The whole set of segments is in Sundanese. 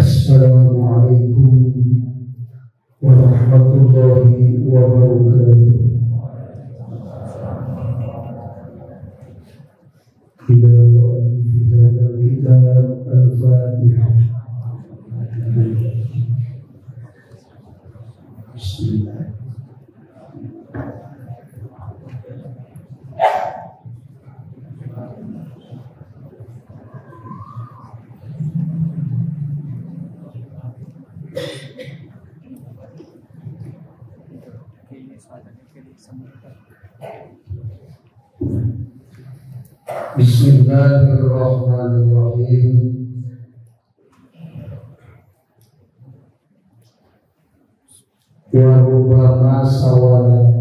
Assalamualaikum warahmatullahi wabarakatuh. Ila mu'allifi hadzal kitab al-Fatihah. Bismillah. Bismillahirrahmanirrahim. Wa rubama sawalat,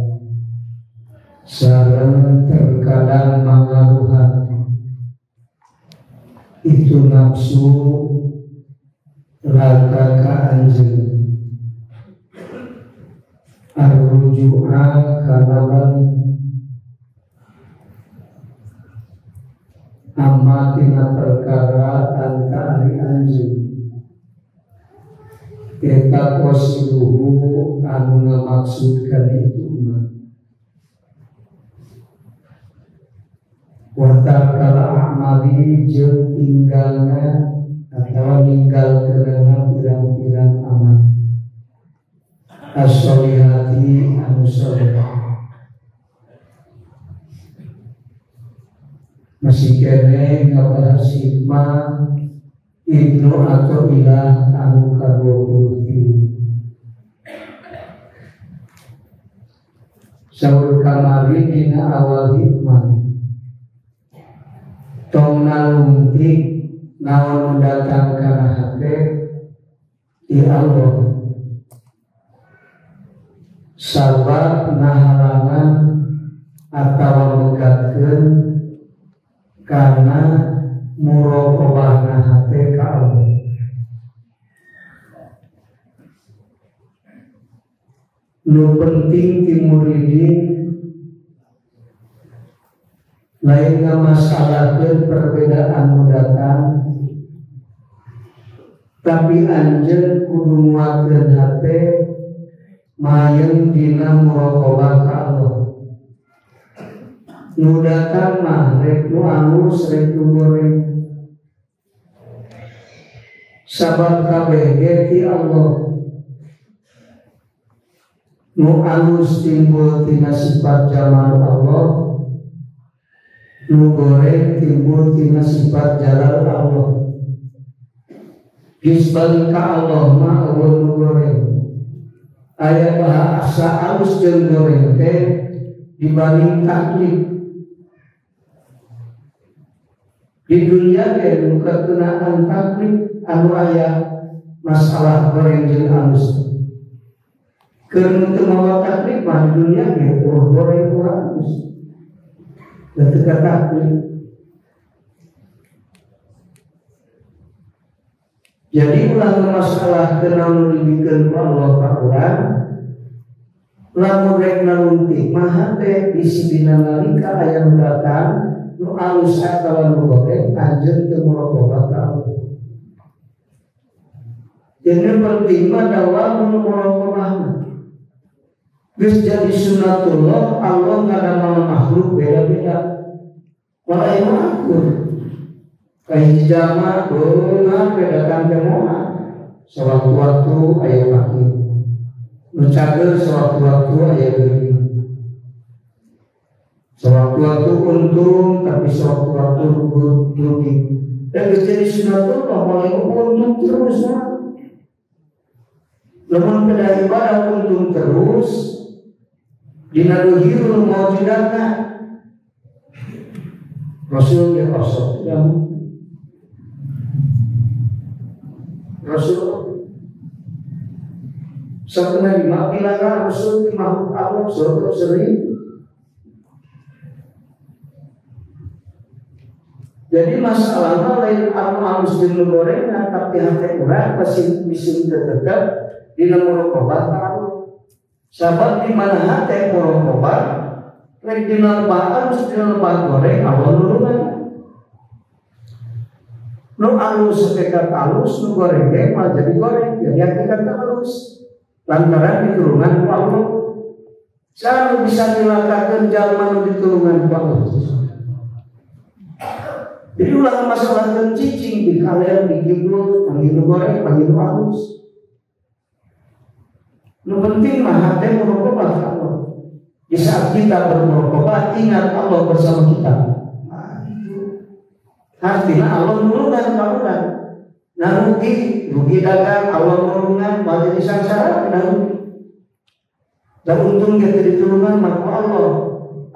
sareng terkadang mangaluhan itu nafsu laka ka anjeun arruju'a kana balik amma tina perkara anta ari anjeun eta qasiduhu anu ngamaksudkeun itu mah wa tarkal a'mali jeung tinggalna atawa ninggalkeunana pirang-pirang amal as-sholihati anu saleh. Masih kene ngabahas hikmah Ibnu Athaillah anu ka-23. Saur kamari dina awal hikmah tong nalungtik naon datang kana hate ti Allah, sabab ngahalangan atawa megatkeun karena muraqabahna hate ka Allah. Nu penting ti muridin lain ngamasalahkeun perbedaan nu datang, tapi anjeun kudu nguatkeun hate mayeng dina muraqabah ka Allah. Nu datang mah rek nu alus rek nu goreng, sabab kabeh ge ti Allah. Nu alus timbul tina sifat jamal Allah, nu goreng timbul tina sifat jalal Allah. Geus balik ka Allah mah eueuh nu goreng. Aya bahasa alus jeung goreng teh dibanding taklif. Di dunia ge nu kakenaan taklif anu aya masalah goreng jeung alus. Keur nu teu mawa taklif mah di dunia ge eueuh goreng eueuh alus. Da teu taklif. Jadi ulah masalah kenal nu dibikeun ku Allah ka urang, lamun rek nalungtik mah hate bisi dina nalika aya nu datang nu alus atawa nu goreng anjeun teu muraqabah ka Allah. Jadi penting mah dawamul muraqabah. Geus jadi sunatullah, Allah ngadamel makhluk beda-beda. Wala aya akur. Kahiji jalma beunghar we datang teh moal. Sewaktu-waktu aya fakir. Nu cager sewaktu-waktu aya geuring. Sewaktu-waktu untung tapi sewaktu-waktu rugi. Dan geus jadi sunatullah mulai untung terus mah. Lamun kada ibadah untung terus dina duhirul maujudatna. Rasul ge osok ya. Rasul sakna lima bilangan Rasul di makhluk Allah surga sering. Jadi masalahnya lain anu alus jeung nu gorengna, tapi hate urang pasti bisi tetep dina muraqabah ka Allah. Sabab di mana hate muraqabah rek dina lebah alus dina lebah goreng Allah nulungan. Nu Nu alus hakikat alus, nu goreng ge mah jadi goreng, jadi hakikat alus. Lantaran ditulungan ku Allah. Sanu bisa nyilakakeun jalma nu ditulungan ku Allah. Jadi ulah masalahkeun cicing di kalian di kidul, panggil nu goreng, panggil nu alus. Nu penting mah hate muraqabah ka Allah. Di saat kita bermuraqabah, ingat Allah bersama kita. Nah, itu. Artinya Allah nulungan ka urang. Nah rugi, rugi dagang, Allah nulungan, moal jadi sangsara, nah rugi. Dan untung kita ditulungan maka Allah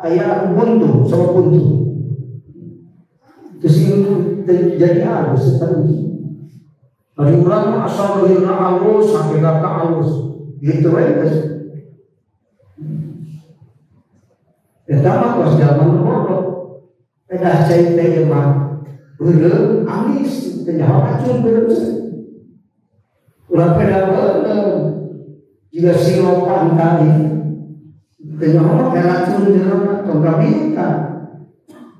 aya buntu, sama buntu. Terus itu jadi halus terus. Ari urang mah asal dohirna alus, hakikatna alus. Gitu we geus. Eta mah kos zaman bodoh. Pedah cai teh mah beureum amis teh nyaho racun beureum. Ulah pedah beureum. Jika silopan tadi teh nyaho mah racun jerona tong kabita.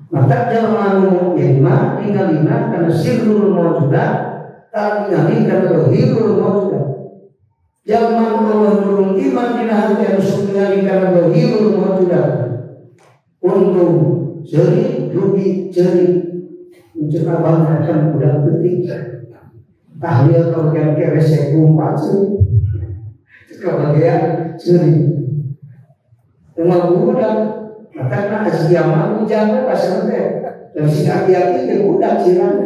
Maka jalma nu mukmin mah ningalina kana sirrul mawjudat, tah ningali kana zahirul mawjudat. Jalma nu Allah nulung iman dina hati anu sok ningali kana zahirul mawjudat. Untung seuri rugi seuri. Muncul abang akan budak penting. Tahlil kalau kan keresek umpat seuri. Kebagian seuri. Emang budak maka azkiamah hujan pasal teh. Dan si aki-aki teh budak sirah.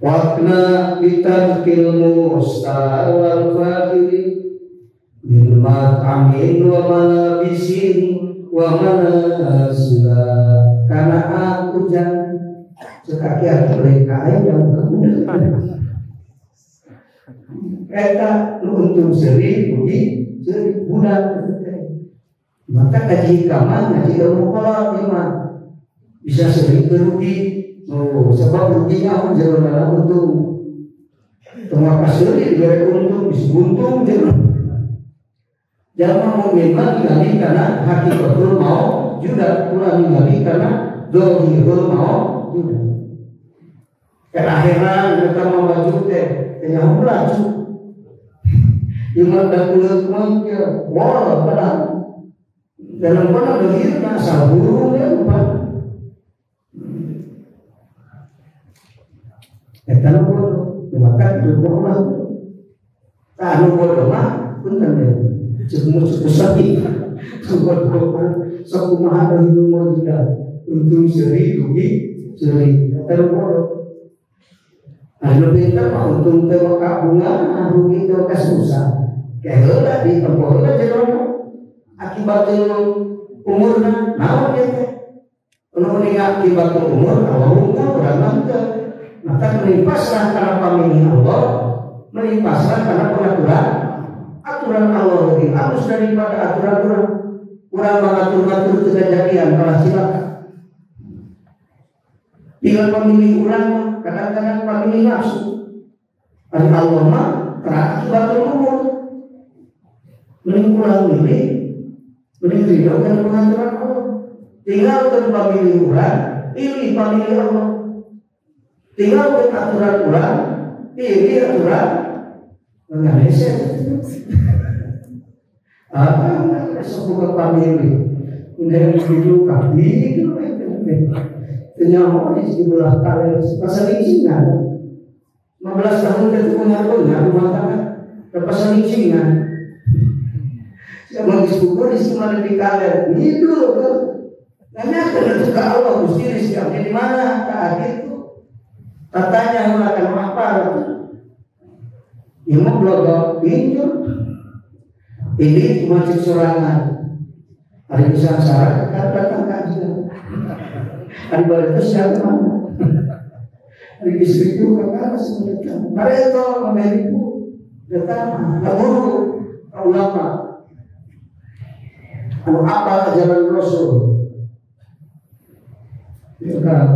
Waqna bitarkil mustawal fadili min mat'amin wa malabisin wa manazila. Karena aku jangan cek aki-aki lain kain yang budak. Eta nu untung seuri rugi seuri budak. Maka kaji hikmah, ngaji ilmu kolot iman bisa sering kerugi. Oh, sebab ruginya pun jero dalam untung. Tengah pasuri diberi untung, bisa untung jero. Jangan mukmin mah ningali karena hakikatul mau juda, kurang ningali karena dohirul mau juda. Karena heran kita mau baju teh, teh laju. Ieu mah da kuleuk mah wah padahal dalam mana dohirna asal burung ya lupa. Eta nu bodoh, maka itu bodoh. Tah nu bodoh mah punten deh. Cek musuh sapi. Bodoh sok kumaha dohirul mawjudat. Untung seuri rugi seuri. Eta nu bodoh. Anu pinter mah untung teh ka bunga, rugi teh ka susah. Keheula ditempo heula jerona. Akibat umurna naon ieu teh? Anu uning akibat umur, awal umur urang mah teu. Maka mending pasrah karena pamilih Allah, mending pasrah karena pengaturan aturan Allah lebih halus daripada aturan orang. Urang mengatur-ngatur kejadian malah cilaka. Tinggal pemilih urang kadang-kadang pemilih nafsu. Ari Allah mah terakibat umur. Mending kurang milih, mending ridho kana pengaturan Allah. Tinggalkan pemilih urang, pilih pemilih Allah. Tinggalkan aturan urang, pilih aturan Indonesia. Ah, esok buka pamilih. Udah dulu kaki itu ternyata di sebelah kalian pasalingsingan. 15 tahun itu punya rumah tangga pasalingsingan. Siapa disukur di mana di kalian itu kan? Nanya ke Allah Gusti siapnya di mana? Tak itu. Tatanya akan apa? Ilmu blogok pinjur. Ini cuma curangan. Hari bisa saran kan datang kajian. Hari balik itu siapa mana? Hari istri itu kakak semua datang. Pareto Ameriku datang. Guru ulama. Anu apa ajaran Rasul? Ya kan?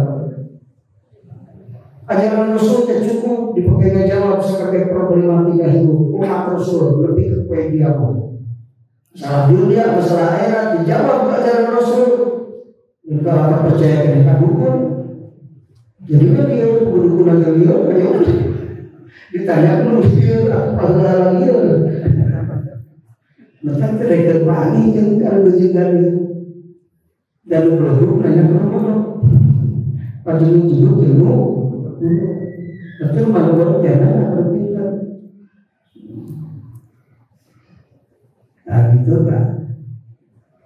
Ajaran Rasul tidak cukup dipakai jawab sebagai problematika hidup umat Rasul lebih ke dia. Masalah dunia, masalah akhirat dijawab ajaran Rasul. Kalau tak percaya kena dukun. Jadi kan dia kudu kudu lieur kayak ditanya nu lieur aku pahala lieur. Maka teh rek wangi jeung kalau jiga dan belum nanya ke mana. Pajung duduk ilmu. Tapi malu baru jangan aku pintar. Nah gitu kan.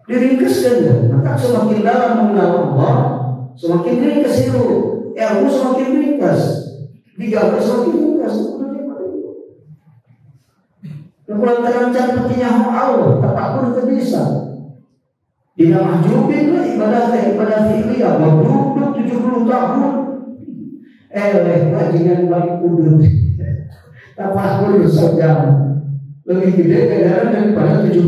Diringkeskan ya. Maka semakin dalam mengenal Allah, semakin ringkes itu. Ilmu semakin ringkas. Digawe semakin ringkas. Lantaran can pentingnya Allah, tafakur itu bisa. Dina mahjubin lah ibadah teh ibadah fi'liyah, duduk 70 tahun. Leh jangan balik udut. Tafakur sejam. Lebih gede ganjaran daripada 70.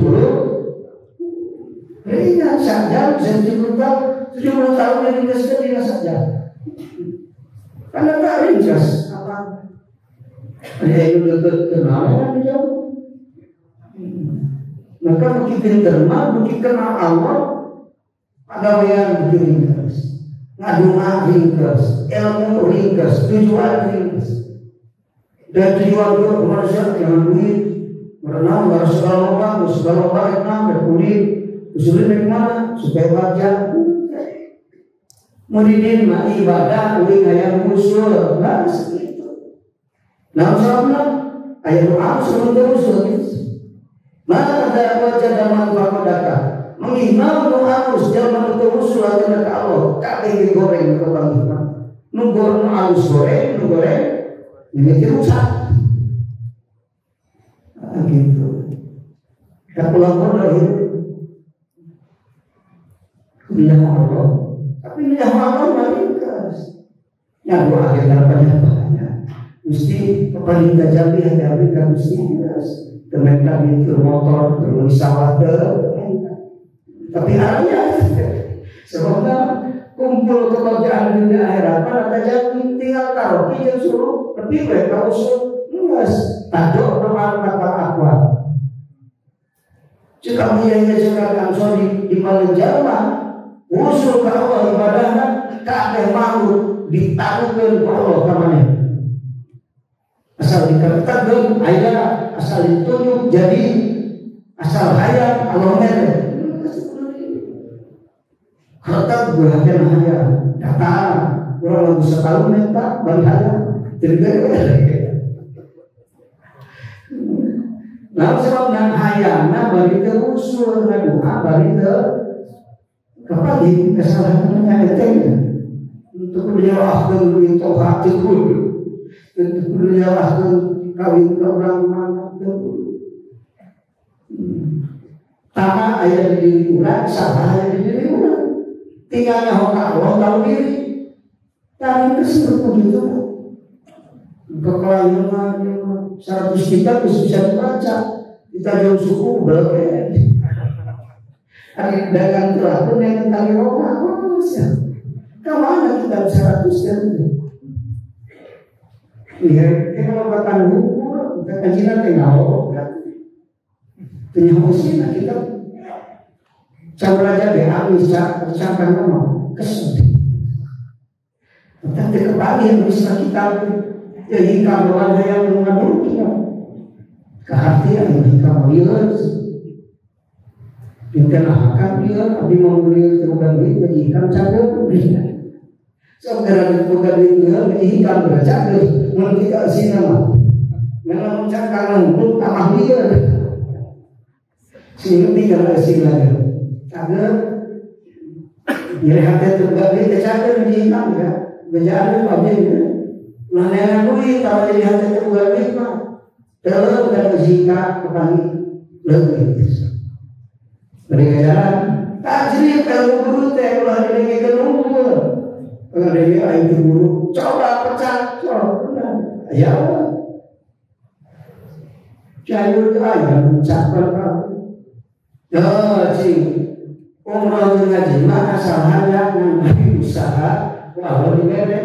Iya, sejam 70 tahun, 70 tahun yang ringkaskan dina sejam. Karena tak ringkas apa? Ada yang dekat kenal kan jauh. Maka makin pinter mah, makin kenal Allah, pagawean makin ringkas, ngadunga ringkas, ilmu ringkas, tujuan ringkas. Dan tujuan itu manusia jangan duit, berenang harus segala lomba, segala lomba renang, berkulit, usulin dari mana supaya baca. Muridin mah ibadah, uing hayang usul, nggak segitu. Nah, salamna, ayat doa usul usul. Mana ada wajah daman fakodaka menghina nu alus jalma nu usul atina ka Allah kabeh goreng ka panggihna nu goreng alus goreng nu goreng ini rusak ah, gitu tak pulang bodoh ya Allah tapi ya Allah ringkas ya doa kita banyak mesti paling tajam hati ka mesti ringkas. Temen kami ke motor, ke sawah ke, tapi arahnya sebabnya kumpul kebahagiaan dunia akhirat pada tajam tinggal taruh yang suruh lebih baik kalau usul nges tadok doa kata aqua. Jika dia jika ansori di malam jalan usul ke Allah ibadahnya kabeh makhluk ditaruhkeun ku Allah ka maneh. Asal dikatakan ayah, asal ditunjuk jadi, asal hayat Allah mere. Harta gue hayat hayat, datang kurang lebih setahun minta balik hayat, jadi Lalu sebab nang hayatna balik ke usul ngadoa balik ke kepagi kesalahannya enteng untuk menyalahkan duit toha tekun. Tentu menyalahkan kawin ke orang mana tanah ayah di diri urang, salah ayah di diri urang tinggalnya hoka Allah tahu diri tadi keseru gitu kekelayangan 100 kitab bisa dibaca kita jauh suku belakang dagang terakhir yang tentang Eropa kemana kita 100 kan lihat, kalau kata hukum, kita kajian tengok, punya usia kita campur aja deh, bisa campur ngomong, kesel. Tetapi kembali yang bisa kita, ya hikam ada yang mengandung kita, kehatian hikam lihat, pinter akan dia, tapi mau beli terbuka duit, jadi hikam campur. So karena bukan duit jadi hikam bercakap. Mun kita sini mah, memang cakap ngumpul tambah liar. Sini tinggal sini lagi. Karena nyeri hati terbuka duit cakap di hikam ya. Bejaan pabrik ya. Nah nenek duit kalau jadi hati terbuka duit mah, terus dan jika kepani lebih. Mereka jalan tajrib kalau guru teh ulah didengekeun unggul. Kalau dia aing guru, coba pecah, coba. Ya Allah. Jalur ayam ucapan kamu. Ya cing. Umroh ngaji mah asal hayang ngan usaha wah dibere.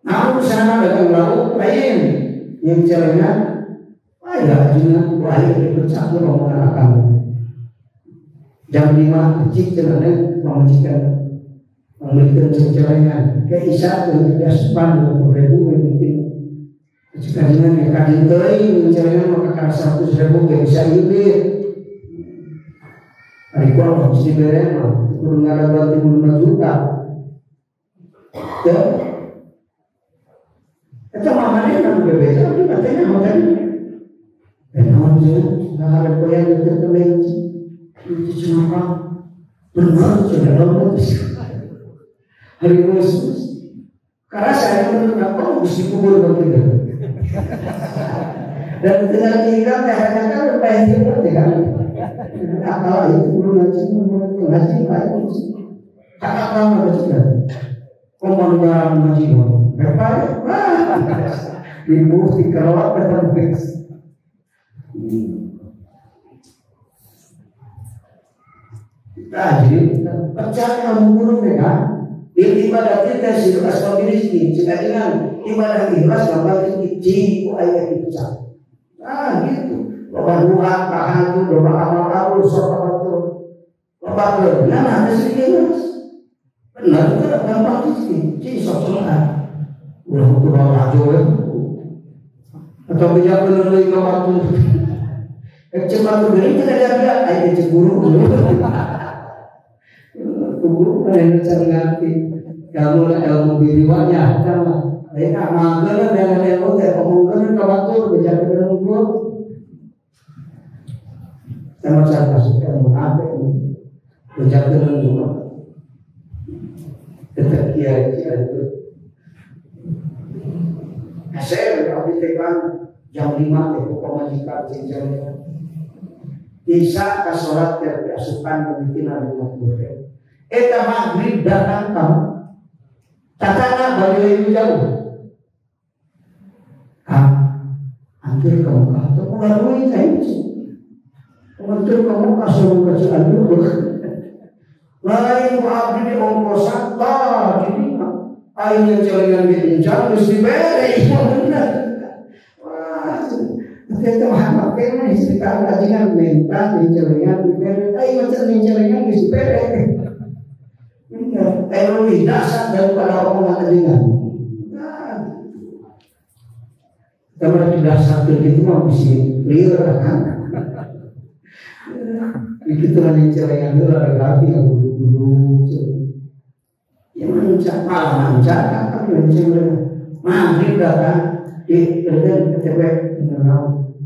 Nah usaha dagang lauk lain yang celengan wah ya ajunan wah dipecah omongan akang. Jam 5 cik cenah pamajikan. Pangmelikeun cengcelengan ke isa teu diasupan 20.000 bikin. Jika dengan ya kadin teuing cengcelengan maka kana 100.000 ge bisa ieu. Ari ku Allah geus dibere mah kudu ngadaguan 5 juta. Teu. Eta mah manehna nu bebeja abdi mah teh naon tadi. Naon sih, ngaharep poean teu teu itu cenah benar cenah naon. Hari khusus karena saya menurut aku mesti kubur begitu dan tinggal tinggal hanya kan pengen seperti kan akal itu belum ngaji ngaji baik kakak kamu ada juga komando barang ngaji baik ibu dikerok ketemu. Nah, jadi percaya kamu mereka. Bil ibadah kita siru asbabi rizki. Jika dengan ibadah ikhlas gampang rizki. Ciku ayat dipecah. Ah gitu. Loba doa, tahajud, loba amal alus, sok batur. Loba nah, ada rezeki ikhlas. Benar itu gampang rizki. Ci sok cenah. Ulah kudu rajo we. Atau bijak bener deui ka batu. Cek batu geuning teh dia aya cek guru. Guru mana cara ngerti kamu lah ilmu biriwanya sama lain amalkeun dengan ilmu teh omongkeun ka batur bejakeun unggul sama cara masuk ilmu nabe bejakeun unggul tetep kiai itu saya abdi teh kan jam 5 teh pamajikan jeung bisa ka salat teh diasupan mimitina 50. Eta maghrib datang kamu tatana balik jauh ah hampir kamu kah udah duit saya hampir kamu kah suruh ke Cianjur lain ku abdi di ongkosan tah jadi aing yang celengan di incang geus dibere ieu bener wah eta mah make mah cerita ajengan minta di celengan dibere aing mah celengan geus dibere. Lebih dasar daripada omongan ajengan. Nah, kita mereka dasar begitu mah bisa liar kan? Begitu kan yang celengan itu lari-lari yang gulu-gulu. Ya mancak, malah mancak, kan mancak. Maghrib datang di kerja KTP,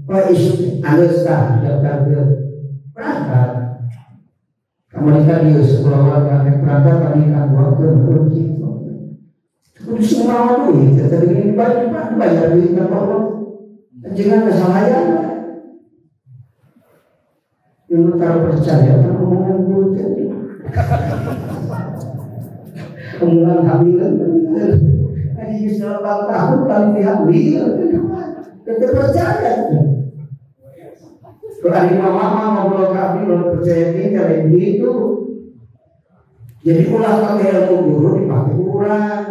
Pak isu anggeus tah daftar ke berangkat. Kamu di sekolah warga berangkat kami akan buat ke gitu. Kudu semua duit, tetapi ini dibayar, bayar duit ke Allah. Jangan kesalahan. Yang taruh percaya, kan omongan guru tadi. Omongan hamilan, ini 8 tahun kali dihamil, tetap percaya. Kalau ada mama ngobrol ke abdi, kalau percaya ini cara gitu. Jadi ulah pakai ilmu guru dipakai kurang.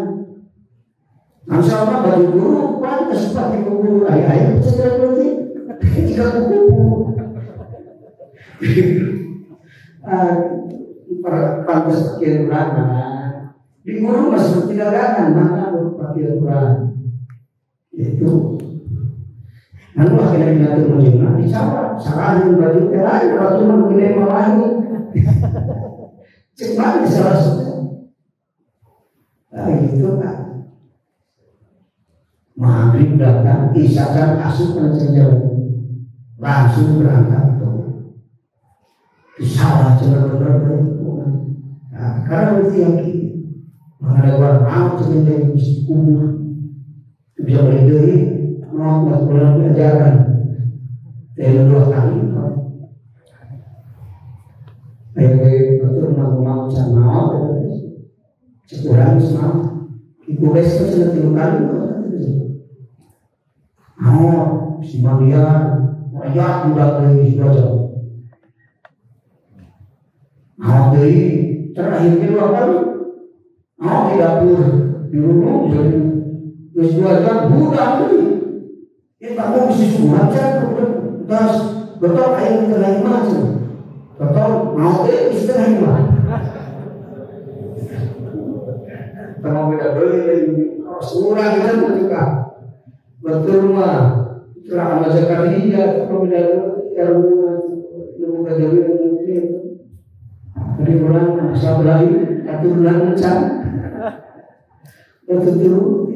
Misalnya baju guru pantas pakai guru, ayah percaya berarti jika kupu. Pantas pakai kurang. Di guru masih tidak dagangan, maka pakai kurang. Itu. Anu akhirnya diatur menjengah dicawat, sarahin baju teh lain, baju mah gede malahi. Cek mana salah satu. Nah gitu kan. Maghrib datang, isya kan asup jauh. Langsung berangkat tuh. Di sawah bener-bener. Nah, karena itu yang menghadap mau cenah jadi kubur. Itu bisa beli deui. Mau bulan diajaran dari 2 kali ayo betul mau mau sekurang semau ibu besok sudah 3 kali mau si mandian banyak udah dari 2 jam mau dari terakhir 2 kali mau di dapur di rumah jadi terus 2 jam udah beli. Ya tak mau mesti surat kan, terus betul air setengah lima sih, betul mau teh setengah lima. Sama beda deui urang itu juga. Betul mah. Itulah sama Zakaria sama beda ilmu ilmu kajawi mungkin. Jadi urang asal lain aturan can. Betul.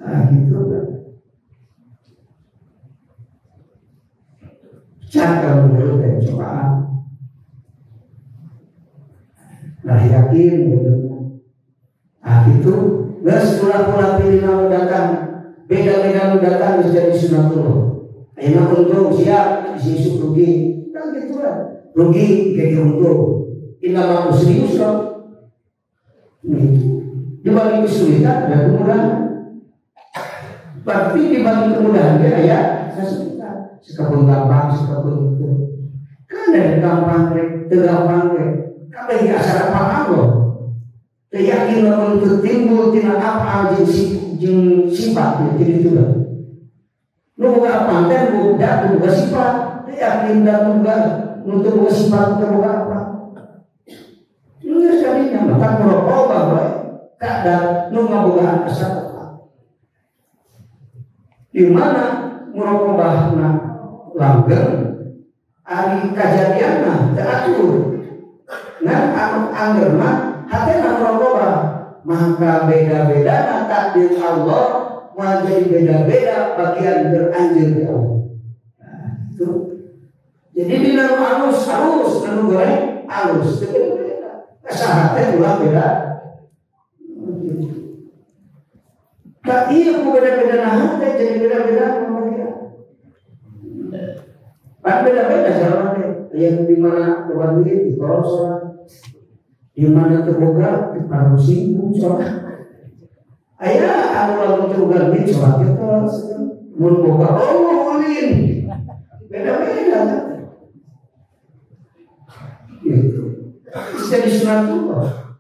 Nah gitu kan. Cara menurut dan cobaan. Nah yakin gitu. Nah itu geus ulah-ulah pilih nu datang, beda-beda nu datang geus jadi sunatullah. Ayeuna untung siap isi rugi. Kan gitu lah. Rugi jadi untung. Innamal usri yusra. Gitu. Di balik kesulitan ada kemudahan. Berarti di balik kemudahan dia ya kesulitan. Sekapun gampang, sekapun itu. Kan ada gampang, gampang, kabeh asal apa Allah. Teu yakin lamun teu timbul tina afal jeung sifat jadi itu lah. Nu boga apa teh boga boga sifat, teu yakin da boga nu teu boga sifat teu boga apa. Geus jadinya maka muraqabah bae kadar nu ngabogaan asal apa. Di mana muraqabahna langgeng ari kajadianna teu atur. Ngan anu angger mah hatena muraqabah, maka beda-bedana takdir Allah moal jadi beda-beda bagian beranjir di Allah. Nah, itu. Jadi dina nu alus alus, anu goreng alus, teu beda-beda. Saha teh ulah beda. Tak iya ku beda-beda nah teh jadi beda-beda pembagian. Pan beda-beda jalan teh. Yang di mana loba duit di sholat, di mana terboga di parusing sholat. Aya anu lamun terboga duit sholat itu mun boga Allah ulin. Beda-beda. Gitu. Bisa disunatullah.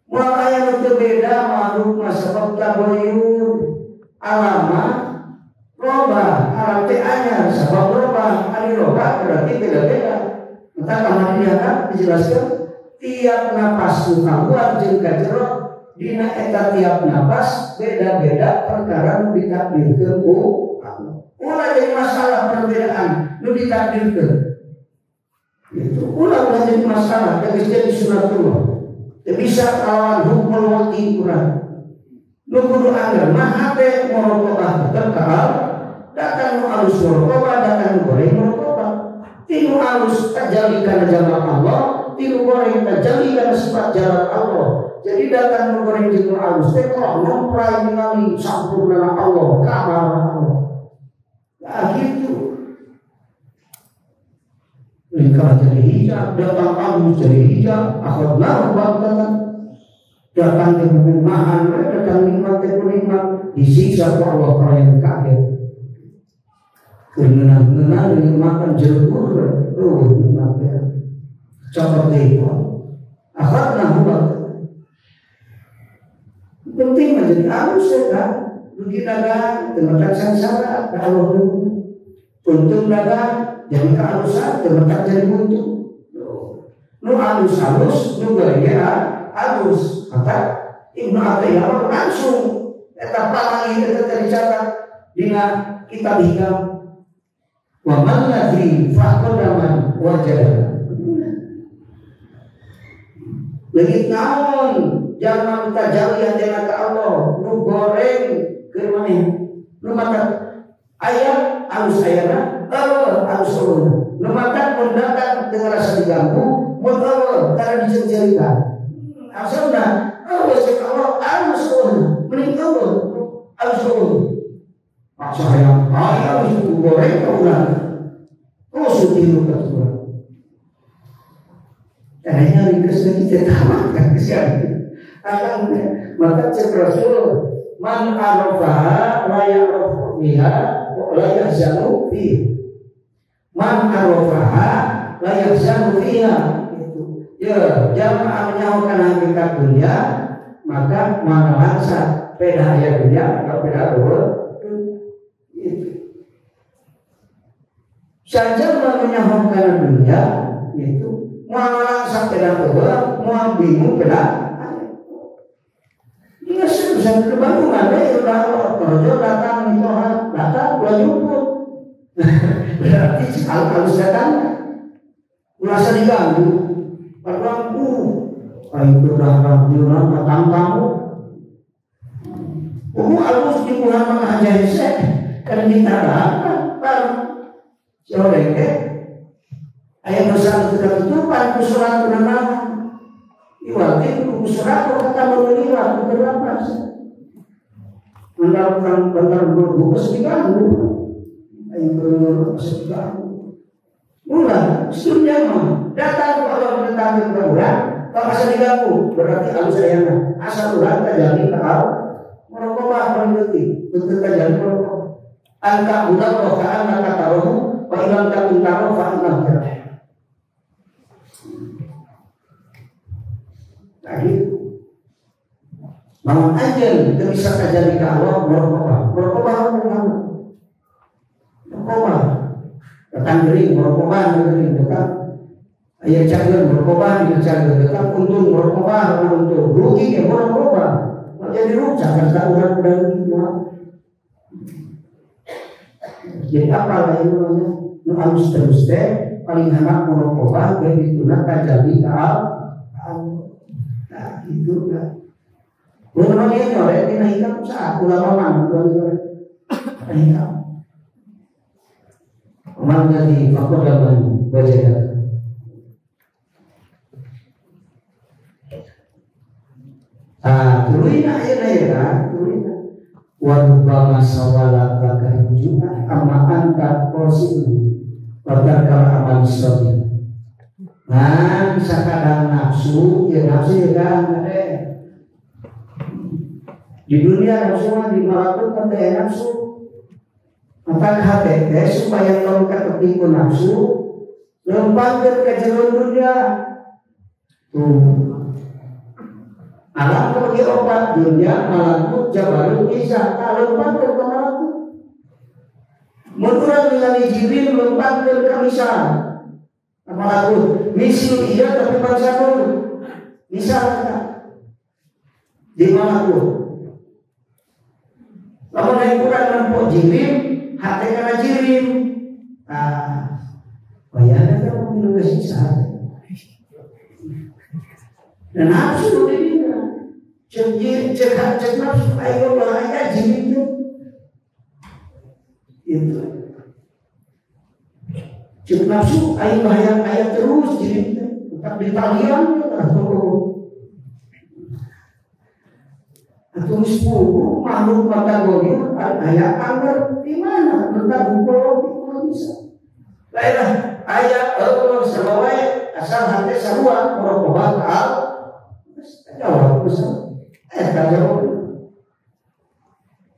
Moal aya nu teu beda makhluk mah sabab tabayun alama roba alam teh anyar sabab roba ari roba berarti beda-beda. Entah kamari diangkat dijelaskan tiap napas nu kaluar jeung ka jero dina eta tiap napas beda-beda perkara nu ditakdirkeun ku Allah. Ulah jadi masalah perbedaan nu ditakdirkeun. Itu ulah ulah jadi masalah da geus jadi sunatullah. Teu bisa lawan hukum waqti urang. Nu kudu angger mah hate muraqabah tetep ka datang nu alus muraqabah datang nu goreng muraqabah. Tinu alus tajalli kana jamal Allah, tinu goreng tajalli kana sifat jalal Allah. Jadi datang nu goreng jeung nu alus teh kok ngompray ningali sampurna Allah, kamal Allah. Nah gitu. Lingkar jadi hijab, datang alus jadi hijab, akhadnahu baghtatan. Datang ke bumahan, datang nikmat ke nikmat, disiksa ku Allah kalau yang kaget. Kenang-kenang makan jelur, oh nikmat ya. Copot deh, akhadnahu baghtatan. Penting menjadi alus ya kan, rugi dagang, temetak sangsara, Allah dulu. Untung dagang, jadi kealusan, temetak jadi buntu. Nu alus-alus, nu gorengnya alus. Maka Ibnu Athaillah langsung eta palangi eta dicatat dina kitab hikam. Wa man ladzi faqadaman wajada. Leungit naon jalma tajalli hatena ka Allah nu goreng keur maneh nu mata aya alus ayana eueuh alus eueuh nu mata mun datang teu ngarasa diganggu mun eueuh karena diceung-ceurikan asalna eueuh cek Allah alus eueuh mending eueuh alus eueuh paksa hayang aya alus goreng ka urang terus tilu ka urang. Caranya ringkes lagi tamat kan kesian. Akan maka cek Rasul man arafaha la ya'rafu biha wa la yahzanu fi. Man arafaha la yahzanu fiha itu. Ya, jamaah menyahukan hakikat dunia maka mana langsa peda aya dunia atau peda eueuh itu. Saja menyahukan dunia itu moal langsa peda eueuh, moal bingung peda. urusan ke Bandung ada ya udah rojo datang mitoha datang ulah jemput. Berarti alus datang ulah diganggu. Padahal ayo berdarah diulang datang kamu. Alus di bulan mah hese kan ditarakan bareng si horeng teh aya dosa teu tutupan ku surat kunaon iwal teh ku surat kata meuli waktu berlapas mendapatkan bentar berbukus diganggu ayo berbukus diganggu ulah sunya mah datang ku Allah mendatangi ka urang kalau asa diganggu berarti alus ayana asal urang tajali ka Allah merokok mengikuti bentuk kajian merokok angka budak rokaan maka taruh wa ilam takun taruh fa inna tadi bangun anjeun teu bisa kajadi ka Allah merokok merokok merokok datang gering merokok gering datang aya cager merokok dina cager datang untung merokok untung rugi ge merokok jadi rusak kan urang udah rugi mah. Jadi apa lah itu namanya nu alus terus teh paling hemat muraqabah ge dituna kajadi ka Allah. Nah itu dah. Ulama dia nyore dina hikam saat ulama mah nyore hikam. Man jadi faqadaman wajada. Ah, tulina ayeuna ya, tulina. Wa rubbama sawala laka rujuan amma anta qasim wa tarkal amal sholih. Nah, sakadang nafsu ya kan ade. Di dunia nafsu mah di malakut teh nafsu. Maka hate teh supaya tong katertipu nafsu lempangkeun ka jero dunia. Tuh. Alam bagi obat dunia malakut jabarut isa lempangkeun ka malakut. Mun urang ningali Jibril lempangkeun ka misal malakut misil iya tapi bangsa dulu misal di malakut. Lamun naik urang nempo Jibril hate kana Jibril. Ah, bayangna teh mun geus siksa. Dan nafsu di cek cek nafsu ayo bahaya jin itu cek nafsu ayo bahaya ayat terus jin tetap di talian atau sepuluh makhluk mata goyang ayat angker di mana tetap hukum bisa lainlah ayat Allah sama wae asal hati sarua muraqabah al jawab besar. Jawab.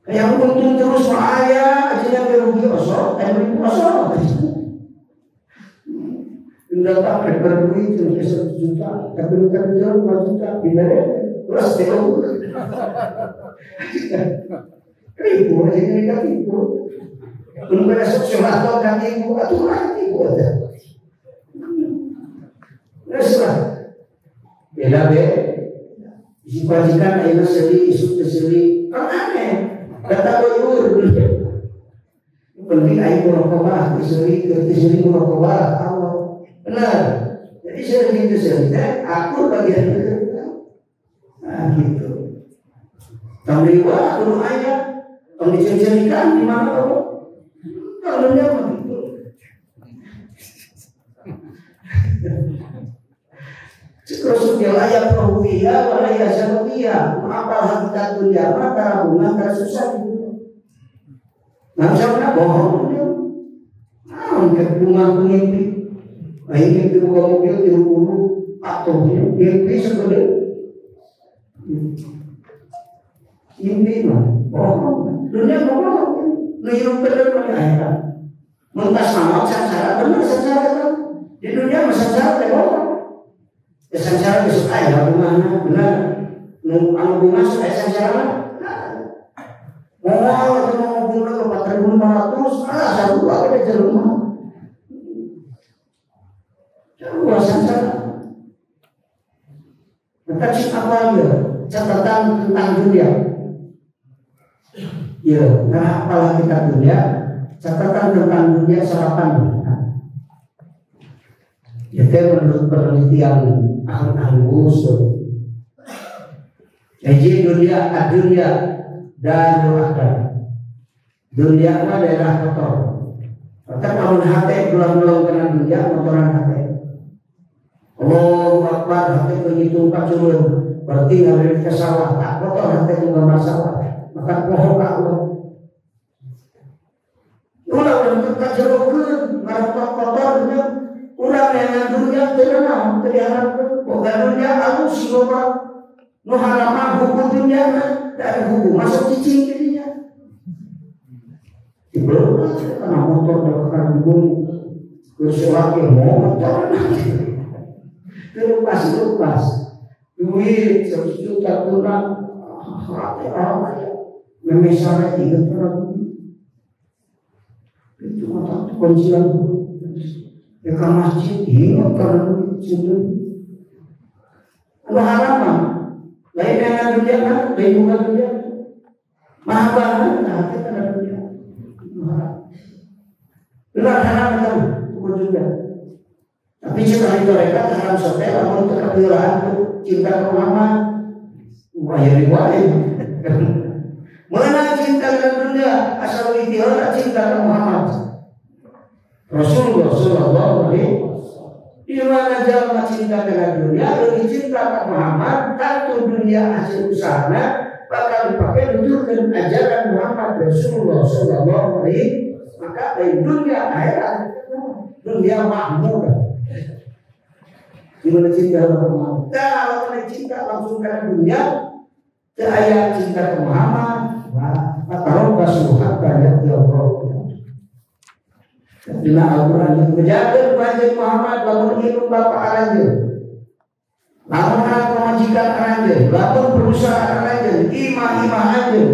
Yang untung terus bahaya, aja yang rugi osok, rugi osok. Datang berduit 1 juta, tapi bukan 5 juta, diberi terus jauh. Ribu aja yang dikasih ibu. Belum pada sosial kan ibu, atau lah ibu aja. Terus lah, beda be. Dipajikan ayeuna seuri isuk teu seuri kan aneh kata uyur penting aing muraqabah teu seuri teu seuri muraqabah Allah benar jadi seuri teu seuri teh aku bagian nah gitu tong riwa kudu aya tong diceri-cerikan di mana Allah kalau dia mah gitu Rasul ayat ruhiyah wala yasaruhiyah apal hakikat dunia maka bunga tara susah di dunia. Nah, siapa bohong dia? Ah, ke bunga mimpi. Aing mimpi buka mobil 30 atau mimpi segede. Mimpi mah bohong. Dunia bohong. Nu hirup bener mah akhirat. Mun tas maot sangsara bener sangsara kan. Di dunia mah sangsara teh bohong. Ya sangsara besok aya bungana benar. Nu anu bunga sok aya sangsara mah. Moal atuh mau bunga 4.500, ah sarua we jelema. Sarua sangsara. Tetapi apa dia? Catatan tentang dunia. Ya, nah apalah kita dunia, catatan tentang dunia sarapan. Ya, menurut penelitian ahli-ahli usul. Jadi dunia adunia dan akar. Dunia mah daerah kotor. Maka lamun hate bulan-bulan kana dunia kotoran hate. Allahu Akbar hate ngitung paculun. Berarti ngalirik ke sawah, tak kotor hate ku gambar sawah. Maka poho ka Allah. Ulah urang kajerokeun ngarep kotor nya. Urang neangan dunia teu naon teu diharapkeun. Boga dunia alus loba. Nu harapan hukum dunia dari hukum masuk cicing jadinya. Dibelok karena motor dan bumi terus lagi motor terlepas lepas duit 100 juta kurang hati orang kaya memesara 3 orang itu mata kuncian ya ke masjid ingat karena duit anu harapan lain dengan dunia lain bukan dunia maha banget hati karena dunia benar haram itu bukan juga. Tapi jika itu mereka haram sote, lamun kekebilaan cinta ke Muhammad, wah ya riwayat. Mana cinta ke dunia asal itihara cinta ke Muhammad. Rasulullah Sallallahu Alaihi. Di mana jalan cinta dengan dunia, lebih cinta ke Muhammad, tentu dunia hasil usahanya bakal dipakai untuk ajaran Muhammad Rasulullah Sallallahu Alaihi. Maka dari dunia akhirat dunia makmur. Gimana cinta ke Muhammad? Kalau kena cinta langsung karena dunia, ayat cinta ke Muhammad, maka basuh banyak ya Allah. Dina Al-Quran menjaga panjang Muhammad lamun ilmu bapak aranjeun, lamun anak pemajikan aranjeun, lamun perusahaan aranjeun, imah-imah anjeun.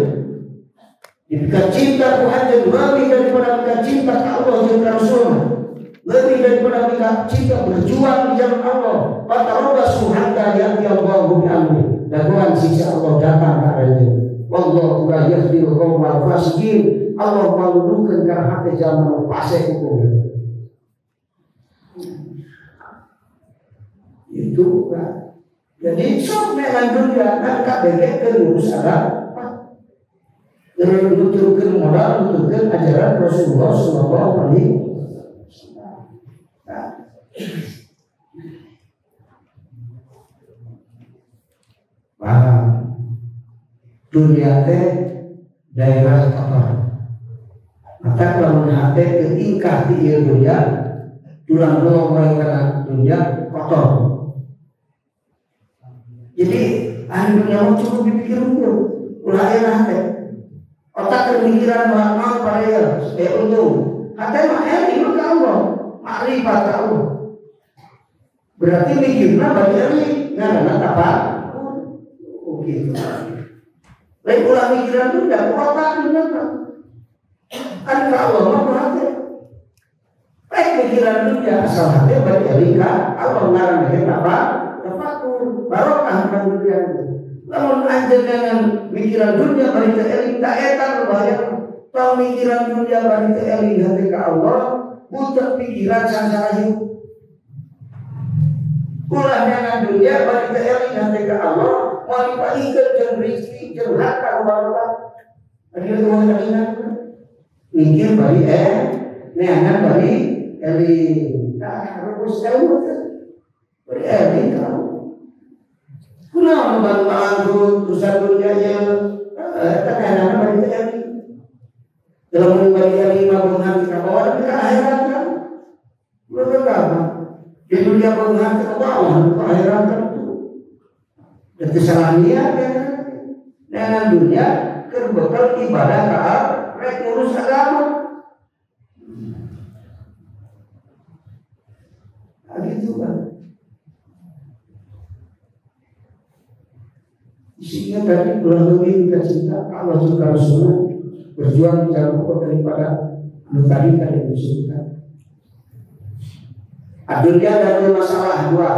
Jika cinta ku anjeun lebih daripada jika cinta ka Allah jeung ka Rasul, lebih daripada jika cinta berjuang di jalan Allah, fatarobasu hatta ya'ti Allahu bi amri. Dagoan siksa Allah datang ka anjeun. Wallahu la yahdil qaumal fasiqin. Allah maludukeun kana hate jalma nu fasik hukum. Itu kan. Jadi sok neangan dunia kan kabeh keur ngurus agama. Nuturkeun modal, nuturkeun ajaran Rasulullah Sallallahu Alaihi Wasallam. Paham? Dunia teh daerah kotor. Maka lamun hate teu ingkah di ieu dunia, tulang dolong wae kana dunia kotor. Jadi ahli dunia mah cukup dipikir unggul, ulah aya hate. Otak pemikiran mau pada ya untung. Hati mah eling ke Allah, makrifat ke Allah. Berarti mikirna bari eling, ngaranna apa? Oh gitu. Lain ulah mikiran dunia, otak dunia mah. Kan ke Allah mah hati. Baik pikiran dunia asal hati bari eling ka Allah ngaranna apa? Tafakur, barokah kan dunia. Lamun anjeun dengan mikiran dunia bari teu eling ta eta bahaya. Tong mikiran dunia bari teu eling hati ka Allah, butuh pikiran sangsara hidup. Ulah dengan dunia bari teu eling hati ka Allah, moal dipaikeun jeung rezeki jeung harta barokah. Adi teu ingat. Mikir bari neangan bari eling. Tah rumus ilmu teh. Bari eling ka Allah. Kunaon bang bangkrut urusan dunia nya eta kana bari teh eling. Dalam bari eling mah beunghar ka bawah tapi ka akhirat kan. Betul kan? Di dunia beunghar ka bawah ka akhirat kan. Dan kesalahan niat ya. Dengan dunia keur bekal ibadah ka rek ngurus agama. Nah, gitu kan. Isinya tadi kurang lebih kita cinta Allah juga Rasulullah berjuang di jalan Allah daripada anu tadi tadi disebutkan. Dunia dan masalah dua.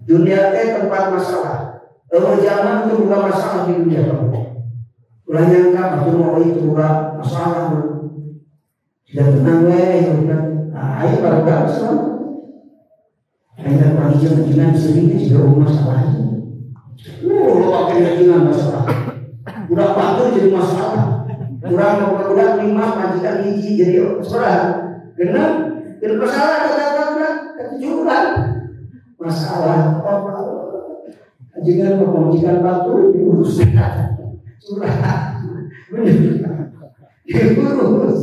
Dunia teh tempat masalah. Zaman itu bukan masalah di dunia. Ulah nyangka pasti mau itu buka masalah. Sudah tenang weh, nah, ayo baru gak masalah. Hanya kurang hijau kejinan sering juga masalah. Lo pakai kejinan masalah. Udah patuh jadi masalah. Kurang udah 5 majikan hiji jadi seorang. Genep, jadi masalah kata-kata ketujuan. Masalah. Majikan majikan batu diurus. Curhat. Bener. Diurus.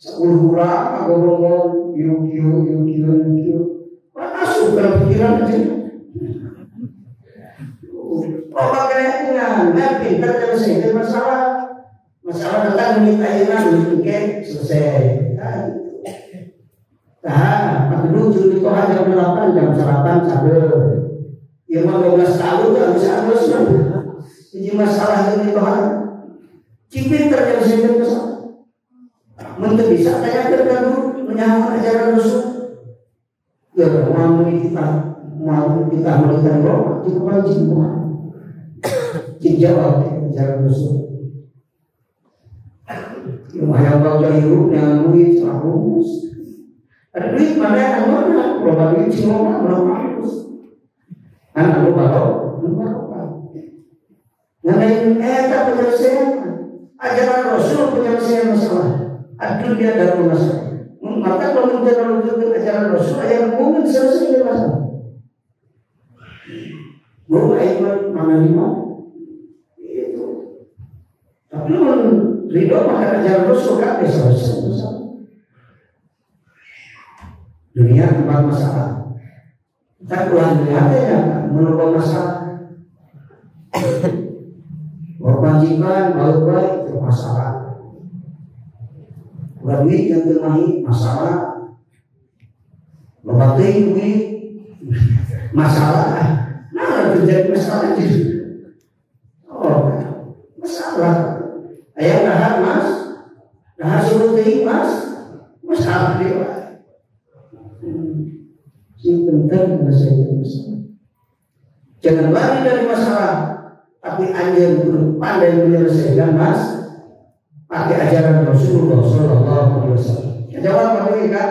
10 kurang, ngomong yuk yuk yuk yuk yuk. Masuk dalam pikiran aja. Oh, makanya nah, pintar selesai masalah. Masalah tentang duit ayeuna duit engke selesai. Nah, gitu. Nah, dulu juli toha jam 8 jam sarapan cabel. Ya mah 12 tahun enggak bisa terus. Jadi masalah juli toha. Cing pintar selesai masalah. Mun teu bisa tanya ke guru menyahun ajaran Rasul. Ya mau kita melihat roh cukup wajib cik jawab ajaran Rasul. Yang hayang bagja hirup dengan duit rumus. Ada duit mana yang mana? Loba duit cing loba rumus. Kan loba loba. Ngan eta penyelesaian ajaran Rasul penyelesaian masalah. Dunia dan masalah. Maka kalau kita merujuk ajaran Rasul, ajaran mungkin selesai dari masalah. Mau ayat mana lima itu. Tapi ridho maka ajaran Rasul kan selesai masalah. Dunia tempat masalah. Tak ulang dunia ya merubah masalah. Kewajiban baik baik itu masalah. Bukan duit yang termahi masalah, loba teuing duit masalah. Nah, terjadi masalah gitu. Oh, masalah. Ayah dahar mas, dahar suruh teuing mas, masalah dia. Sing penting menyelesaikan masalah. Jangan lari dari masalah, tapi anjeun kudu pandai menyelesaikan mas. Pakai ajaran Rasulullah Shallallahu Alaihi Wasallam. Jawab apa ini kan?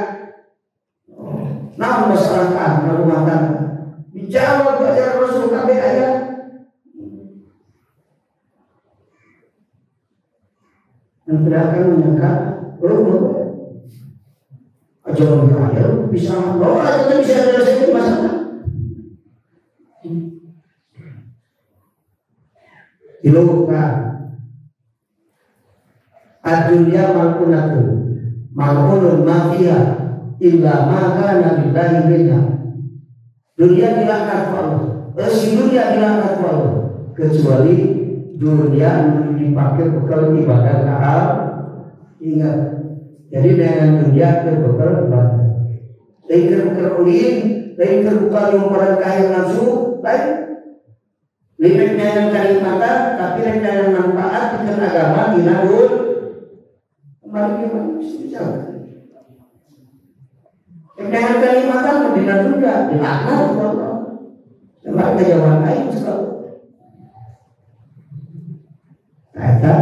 Nah masalah kan rumah tangga. Dijawab ajaran Rasul kabeh ayat. Dan tidak akan menyangka, oh, ajaran ayat bisa, oh ajaran bisa menyelesaikan masalah. Dilupakan. Ad-dunya mal'unatun mal'unun ma fiha illa ma kana lillahi minha. Dunia dilaknat Allah. Si dunia dilaknat Allah kecuali dunia dipakai bekal ibadah ka Allah. Ingat. Jadi dengan dunia ke bekal ibadah. Lain keur bekal ulin, lain keur bekal nyumparan ka hayang nafsu, lain lain dengan kanikmatan tapi lain dengan manfaat pikeun agama dina kembali ke manusia. Dengan kenikmatan dina dunia dilaknat Allah. Kembali ke jawaban aing sebab eta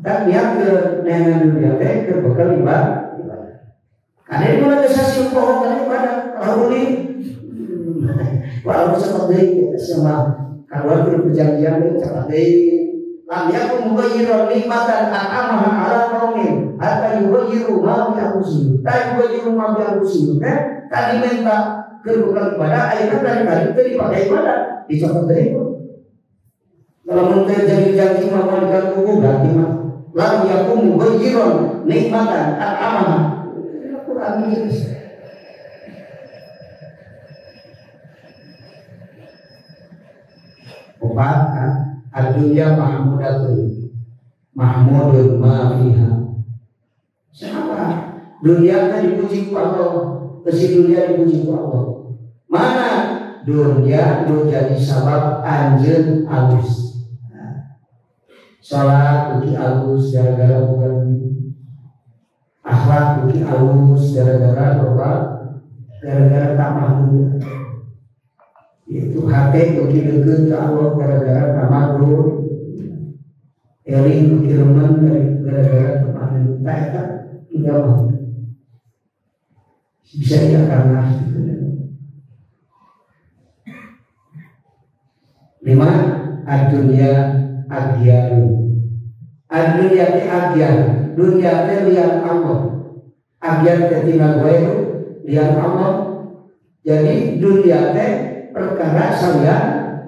tak niat ke dengan dunia teh ke bekal ibadah. Karena di mana sasi poho kana ibadah rahuli. Walau seperti sama keluar dari perjanjian itu seperti lam yakum mughayyiran nikmatan an'amaha ala qaumin hatta yughayyiru ma bi anfusihim. Ta yughayyiru ma bi anfusihim. Tadi minta kebukan ibadah ayeuna tadi kali teu dipakai ibadah dicopot deui. Kalau mun teu jadi janji mah moal diganggu berarti mah lam yakum mughayyiran nikmatan an'amaha. Quran ini. Obat kan ad-dunya mahmudatun mahmudun ma fiha. Siapa? Dunia kan dipuji ku Allah, besi dunia dipuji ku Allah. Mana dunia nu jadi sabab anjeun alus. Salat ugi alus gara-gara bukan akhlak ugi alus gara-gara loba gara-gara tamah dunia. Itu hati ugi deukeut ka Allah gara-gara tamah dunia. Eling kiriman dari gara-gara kemarin tak eta enggak mau. Bisa ya karena itu. 5 ad-dunya agyaru. Ad-dunya teh agyar, dunya teh lian Allah. Agyar teh tinggal ghairu lian Allah. Jadi dunia teh perkara salian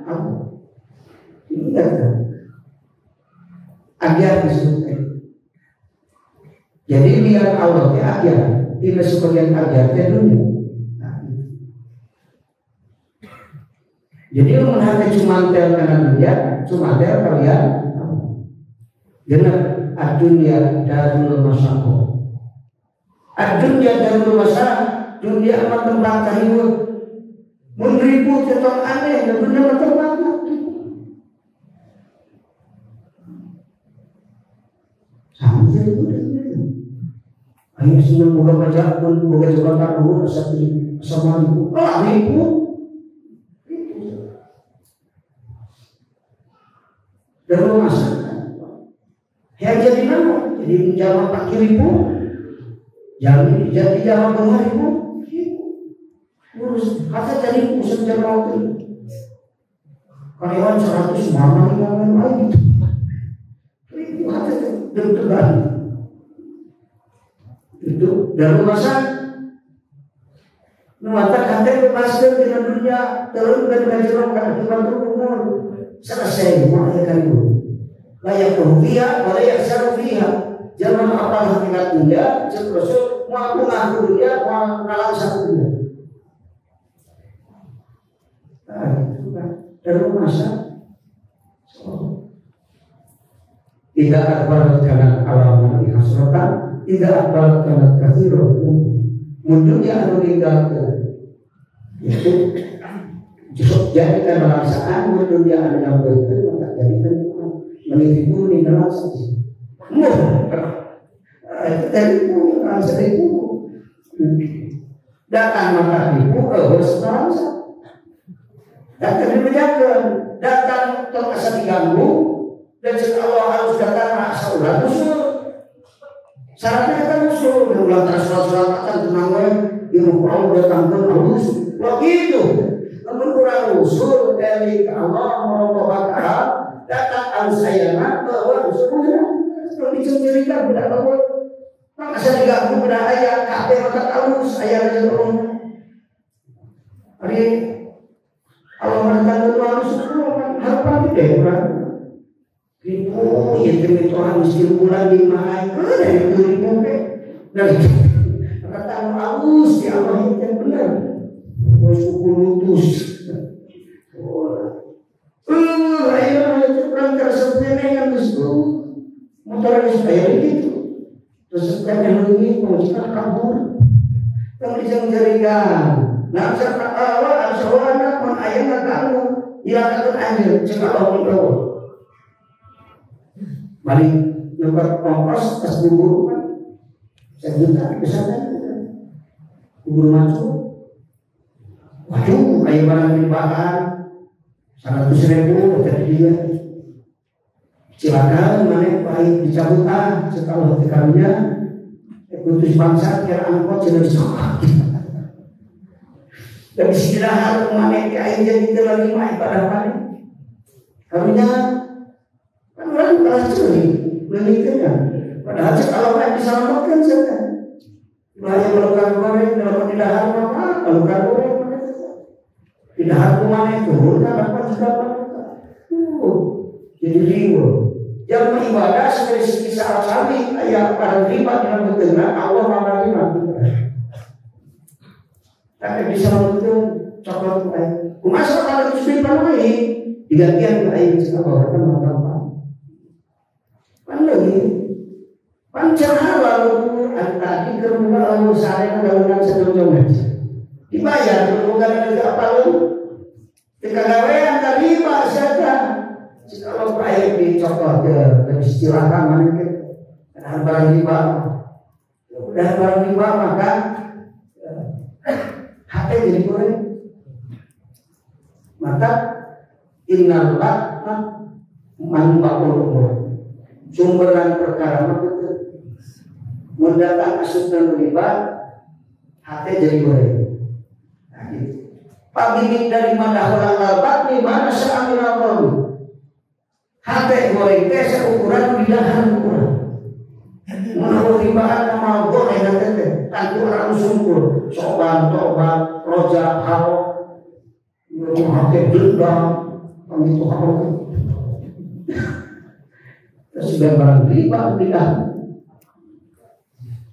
Allah. Ingat tuh. Agyar disebut. Jadi lian Allah teh agyar, tina sebagian agyar teh dunia. Nah, jadi lamun hate cumantel kana dunia, cumantel kalian Allah. Genep ad-dunya darul masyaqah. Ad-dunya darul masyaqah, dunia mah tempat kariweuh. Mun ribut teh tong aneh, da dunia mah tempat sama ribut. Ayo seneng boga pajak pun boga jabatan luhur asa sama ribu. Ah ribu. Darul masyaqah. Ya jadi nama, jadi menjawab pakai ribu, jadi jawab dua ribu, urus kata jadi pusat jawab itu. Karyawan 100 mana lima lagi, ribu kata deg-degan. Itu darul masa, nuwata kata bebaskan dengan dunia, terus dengan jeruk akibat umur selesai mau kan itu. Layak fiha, wala yaksharu fiha. Jangan apal hakikat dunia, cek Rasul mau aku ngaku dunia, mau nalangsa dunia. Nah, itu kan darul masa. Tidak akbar kana alam hasratan, tidak akbar kana katsiro. Mun dunia anu ninggalkeun. Itu jadi nalangsaan mun dunia anu nyampeurkeun maka jadikeun menipu ni nalangsa. Muh. Itu tipu, nalangsa tipu. Datang maka tipu, harus nalangsa. Datang dibejakeun, datang tong asa diganggu, dan jika Allah harus datang asa ulah usul. Syaratnya kan usul, ulah surat-surat akan tenang we, ilmu Allah datangkeun halus. Wah gitu. Lamun urang usul dari Allah merokok ka datang alus ayana bahwa usulnya perlu dicurigakan budak bahwa asa diganggu budak aya kabeh maka alus aya jeung Allah. Ari Allah mendatangkan alus harapan gede urang. Ribu ieu teh mitohan miskin bulan di mahai dari ribu teh. Dan datang alus ya Allah itu bener. Terus kulutus. Ayo orang tersebut yang geus motor geus aya gitu. Terus kan leungit mau kabur. Tong dijang-jarikan. Nah, serta Allah sawana mun aya ngaganggu, hilangkeun anjeun cek Allah mun eueuh. Balik nyokot ongkos tas bubur kan. Sejuta bisa kan. Bubur masuk. Waduh, aya barang dibakar. 100.000 kata dia. Silakan mana baik dicabut ah setelah hati karunya putus bangsa kira angkot sudah disokot. Dan istirahat mana aing jadi terlalu lima ibadah mana. Karunya kan orang kalah curi melitnya. Padahal kalau orang bisa melakukan saja. Bahaya melakukan goreng dalam tidak harus apa, melakukan goreng tidak harus mana itu, dapat dapat. Jadi riweuh. Yang beribadah sebagai kisah kami ayat pada riba dengan betulna Allah menerima. Tapi bisa betul coklat air. Kumaha kalau itu riba lain digantian ku aing cek Allah kan apa. Pan leuwih. Pan cerah lalu tadi keur buka Allah sare daunan sedojong. Dibayar bukan dari apa lu? Teu kagawean ka riba sia. Kalau air dicokot ya, istilahkan mana ke barang riba, udah barang riba maka hati jadi goreng. Maka innal batna manfaul umur. Sumberan perkara mah betul. Mun datang asupna riba, hati jadi goreng. Nah gitu. Pabibit dari mana orang albat di mana seamil albat. Hati goreng teh seukuran bidahan ukuran. Menurut ribaan amal goreng hati teh. Tantu orang sungkur, soban, tobat, rojak, haro, hati dendam, begitu haro. Terus barang riba tidak.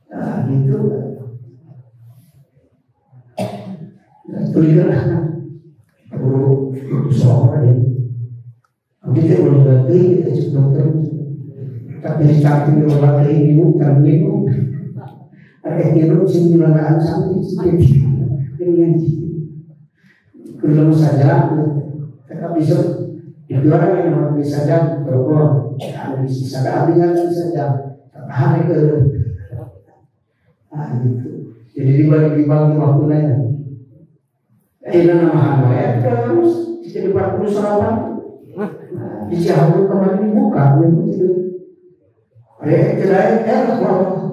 Nah gitu. Nah, tulikanlah guru itu seorang ya. Kita belum ngerti, kita cek dokter. Tapi dicantik obat ibu, kan minum. Ada minum sing dilarang sampai sedikit. Dengan belum saja, tetap bisa. Itu orang yang bisa saja berbohong, bisa saja abdinya bisa saja, tahan itu. Ah gitu. Jadi dibagi-bagi waktunya. Ini nama ya terus jadi 48. Di Cihabur kemarin dibuka, itu. Ada tidak mau.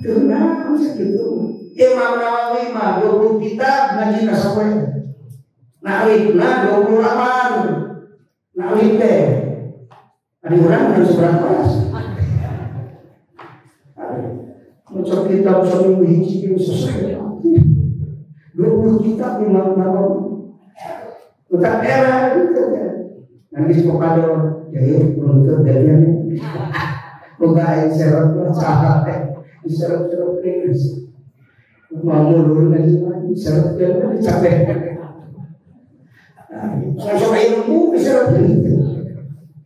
Tenang segitu. Imam Nawawi mah 20 kitab ngaji sapoe. Nalipna 28. Nalip teh. Ada orang yang seberapa kelas. Macam kitab seminggu hiji selesai. 20 kitab Imam Nawawi. Utak era itu ya. Nanti pokador ya untuk dalian. Moga aing serot saha teh. Diserot-serot terus. Mau mundur lagi serot capek. Langsung ilmu diserot gitu.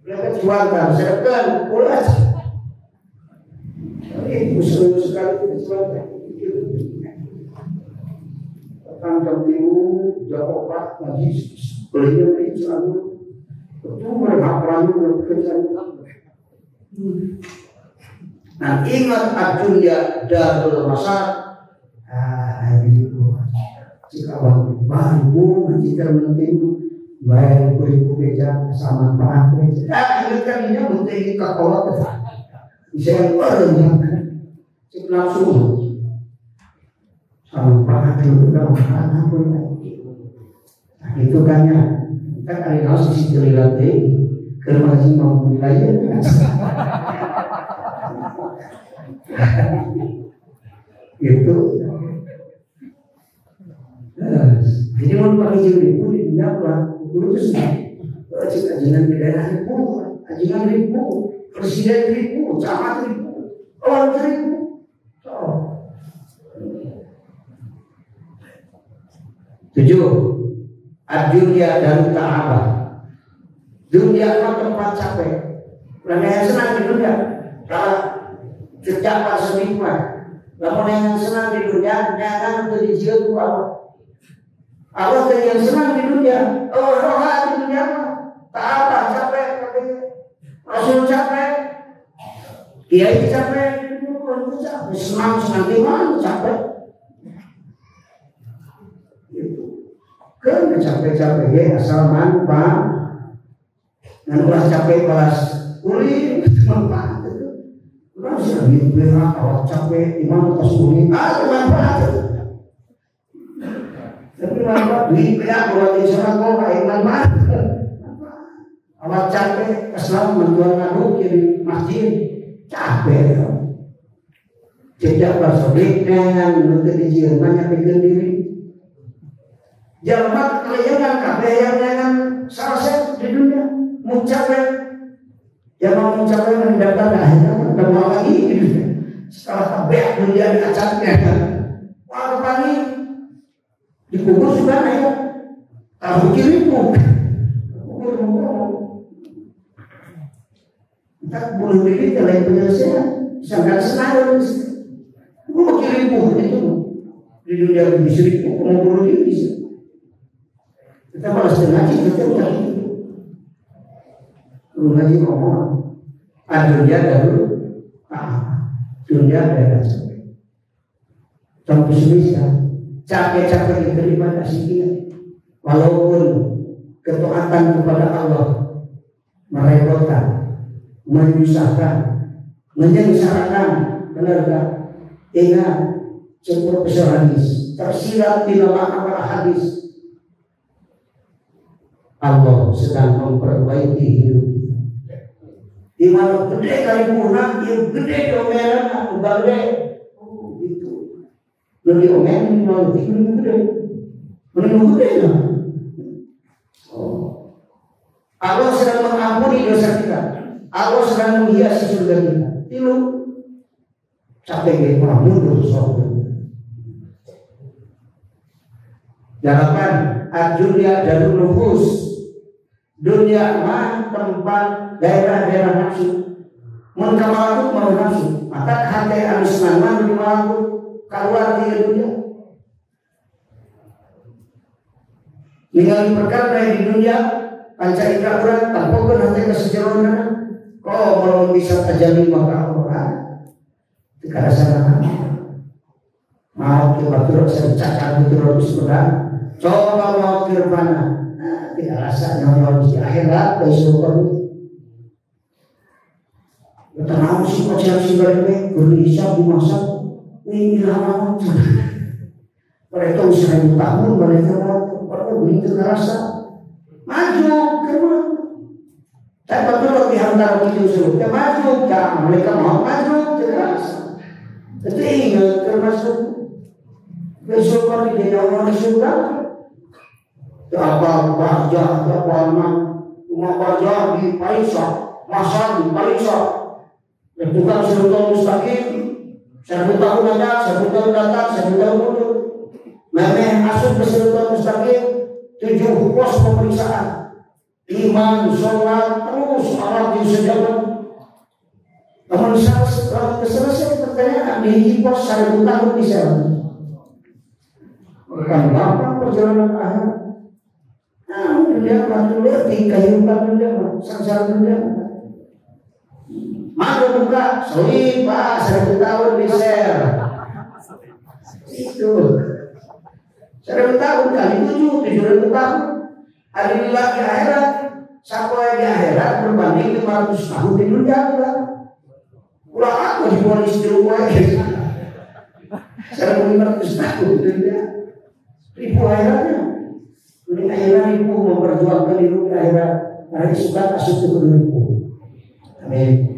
Mereka jual serotkan ulas. Itu seru sekali dijual. Petang jam 3, jam 4 lagi belinya itu anu. Itu mereka perlu kerja. Nah ingat ad-dunya darul masar. Ah ini jika bang ibu jika penting bayar ibu beja sama manfaat. Ah ingat kan ini penting ke kolot. Bisa yang orang cek langsung sama manfaat itu udah manfaat apa. Nah itu kan ya kan ada harus disitu dilatih. Kermaji mau wilayah. Itu. Jadi mau pakai juri pun di dunia lah, khusus. Ajengan di daerah ribu, ajengan ribu, presiden ribu, camat ribu, orang ribu. 7. Ad-dunya dan ta'abah. Dunia mah tempat capek. Lamun yang senang di dunia, kalau tercapai senikmat. Lamun yang senang di dunia, jangan untuk dijieun ku Allah. Allah teh yang senang di dunia, oh roha di dunia mah tak apa capek, Rasul capek, kiai capek, senang senang di mana capek. Itu. Kan capek-capek ya asal manfaat. Dan ulah capek balas ulin manfaat itu. Ulah sih berat awak capek imam atas ulin ah manfaat itu. Tapi manfaat duit berat buat insuran kok kayak manfaat. Awak capek kesal menjual ngaduk di masjid capek. Jejak bersodik dengan nuntut dijieun banyak bikin diri. Jalma kalian kabeh yang dengan selesai di dunia. Mencapai, yang mau mencapai mendapatkan akhirnya udah mau lagi gitu. Setelah tabek dunia dikacangnya, wah pagi dikubur sudah naik, tahu kiri pun, kubur mau. Kita bunuh diri kalau penyelesaian, sangat senang. Kubur kiri pun itu di dunia lebih mau bunuh diri. Kita malas ngaji, kita udah. Ngaji ngomong, dunia dahulu, dunia daerah capek. Campur bisa, capek-capek diterima kasih. Walaupun ketaatan kepada Allah Merepotkan, menyusahkan, menyengsarakan, benar tak? Ingat, cukup profesor hadis, tersirat di dalam para hadis. Allah sedang memperbaiki hidup kita. Di mana gede karipurna, dia gede diomelan, aku gede. Oh, gitu. Lu diomelin, lu gede. Lu gede lah. Oh. Allah sedang mengampuni dosa kita. Allah sedang menghiasi surga kita. Tilu capek gak malah mundur surga. Delapan, ad-dunya darun nufus. Dunia mah tempat daerah-daerah nafsu. Mun ka malakut mau nafsu, maka hate anu senang mah di malakut keluar di dunia. Ningali perkara di dunia panca indera urang tampokeun hate ka sajerona. Kok belum bisa terjadi maka orang teu karasana. Mau ke batur cacat betul surga. Coba mau ke mana? Nah, tidak rasa nyawa di akhirat besok. Tenang sih pacar sih bareng berisa dimasak ini lama. Mereka 1000 tahun mereka mau begitu terasa maju ke mana? Saya betul dihantar begitu suruh ke maju, jangan mereka mau maju terasa. Tapi ingat termasuk besok kalau di dalam surga apa bahagia apa anak rumah bahagia di Parisa, masa di Parisa. Dan tukang 1000 tahun mustaqim, 1000 tahun datang, 1000 tahun datang, 1000 tahun mundur. Memeh asup ke 1000 tahun mustaqim, 7 pos pemeriksaan. Iman, sholat, terus arah di sejagat. Namun selesai pertanyaan di pos 1000 tahun di sana. Bukan gampang perjalanan akhir. Nah, dunia mah ngerti kehidupan dunia mah, sengsara dunia mah. Maka buka, selip, pak, 1000 tahun di sel. Itu 1000 tahun kali 7, 7.000 tahun. Ada di akhirat, sampai di akhirat berbanding 500 tahun di dunia. Ulah aku diponis di rumah 1.500 tahun di dunia. Ribu akhiratnya. Ini akhirat ribu memperjuangkan hidup di akhirat. Karena suka asup ke ribu. Amin.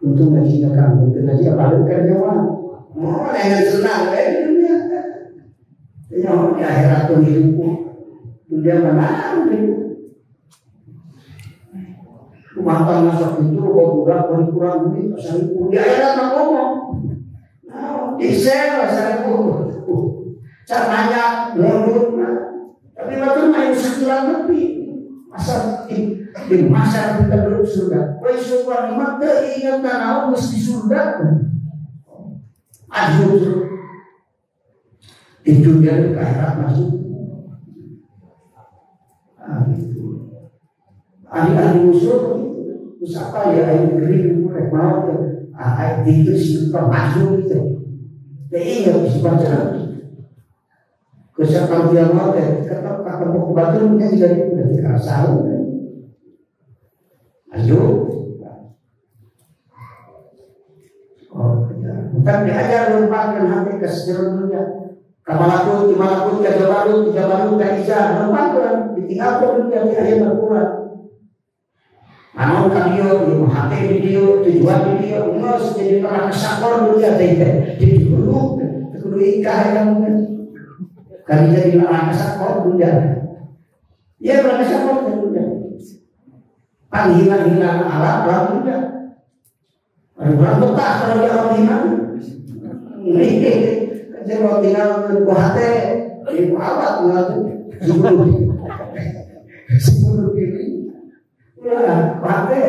Untuk ngaji kamu, untuk ngaji apa lu kerja mah? Mau yang senang di dunia. Ya di akhirat tuh hidupku. Dunia mana ribu. Rumah tangga masuk itu, kok kurang kurang duit, seribu. Di akhirat mah ngomong. Nah, di sel seribu. Cara nanya, mundur. Tapi waktu main sekilan lebih. Masa di masa kita belum surga. Woi surga mah teu ingat naon geus di surga. Maju terus. Di dunia ke akhirat masuk. Ah gitu. Ahli-ahli usul begitu. Terus apa ya air negeri rek mau teh. Ah air dikir surga maju gitu. Teu ingat geus baca. Kesal dia mau teh ketemu ketemu batur nya juga udah dikerasa. Ayo. Oh, ya. Bukan diajar lupakan hati ke sejarah dunia. Kamalakut, kimalakut, kajabarut, kijabarut, kaizah, lupakan. Ditinggalkan dunia di akhir berkurang. Anon ka dieu, hati di dieu, tujuan di dieu, geus jadi pernah kesakor dunia teh. Jadi kudu kudu ikah yang kali jadi orang kesakor dunia. Ya orang kesakor dunia. Panghina-hina alam orang dunia. Orang betah kalau dia orang hina. Kalau tinggal ku hate, ibu awat sepuluh diri. Ulah ku hate.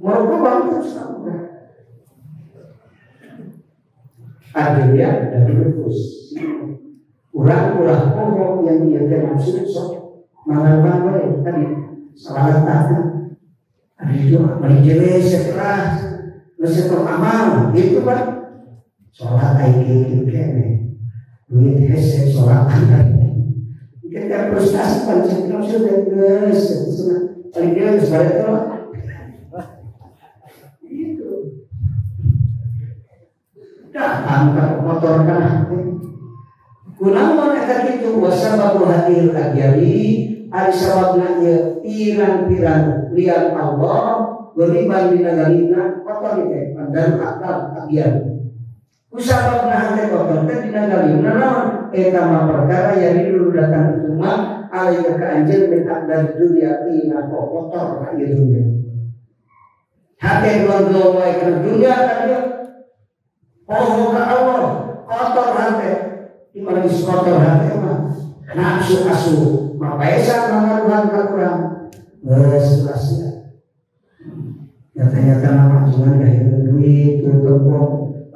Mereka terus akhirnya dari nufus. Urang-urang pokok yang dia nafsu sok mangan boleh tadi salah tanah ada juga menjelis sekeras ngesetor amal itu kan sholat aing kene Duit hese sholat. Kita frustasi pancen sudah geus paling dia geus balik teh. Itu. Dah angkat motor kana. Kunaon eta kitu wasababu hadil agyari ari sababna ieu pirang-pirang lian Allah goriban dina galina kotor teh pandan akal agyar. Kusababna hate kotor teh dina galina naon eta mah perkara yang dulu datang itu mah alaika ka anjeun min aqdar dunya tina kotor ka ieu dunya. Hate dua-dua wae kana dunya ka dieu. Oh ka Allah kotor hate. Di mana geus kotor hate mah nafsu asu mapaesa mangaruhan ka urang. Geus sia. Nyata-nyata nama jangan hayang duit teu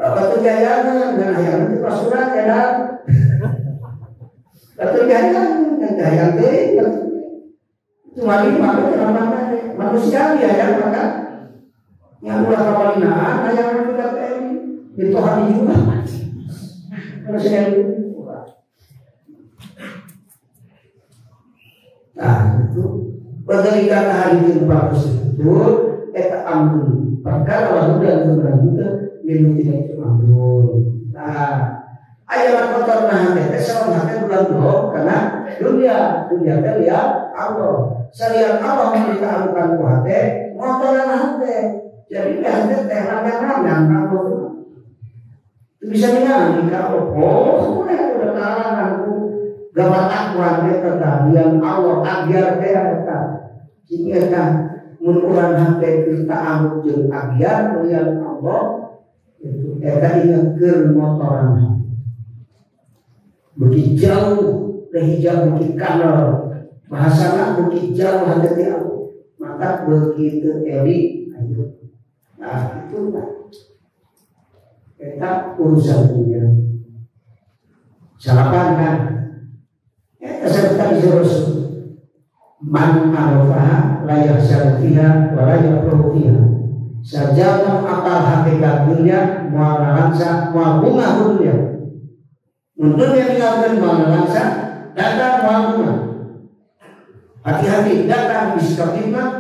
batu jayangan dan hayang itu pasuran ya dah. Batu jayangan dan hayang teh cuma lima itu manusia ya yang maka yang ulah kapalinaan hayang itu teh itu hati juga manusia nah itu berdalilkan hari itu bagus itu eta ampun perkara waktu dan keberanian minum tidak itu ampun. Nah, ayolah kotor nah teh sabab hate bulan doh karena dunia dunia teh lihat Allah. Salian Allah ditaruhkan ku hate ngotoran hate. Jadi hate teh ranggang-ranggang Allah. Itu bisa ningali ka Allah. Oh, udah tahan aku gambar akuan teh lian Allah agyar teh eta. Cing eta mun urang hate teu ta'aruf jeung agyar lian Allah itu eta ingat keur motoran beuki jauh teh hijab beuki kanal bahasana beuki jauh hate ti Allah maka beuki teu eli ayo nah itu eta urusan dunia salapan kan eta serta diurus man arafaha la yahzanu fiha wa la yafrahu fiha. Sajama akal hakikat dunia moal nalangsa moal bunga dunia. Mun dunia ninggalkeun moal nalangsa datang moal bunga. Hati-hati datang bisa fitnah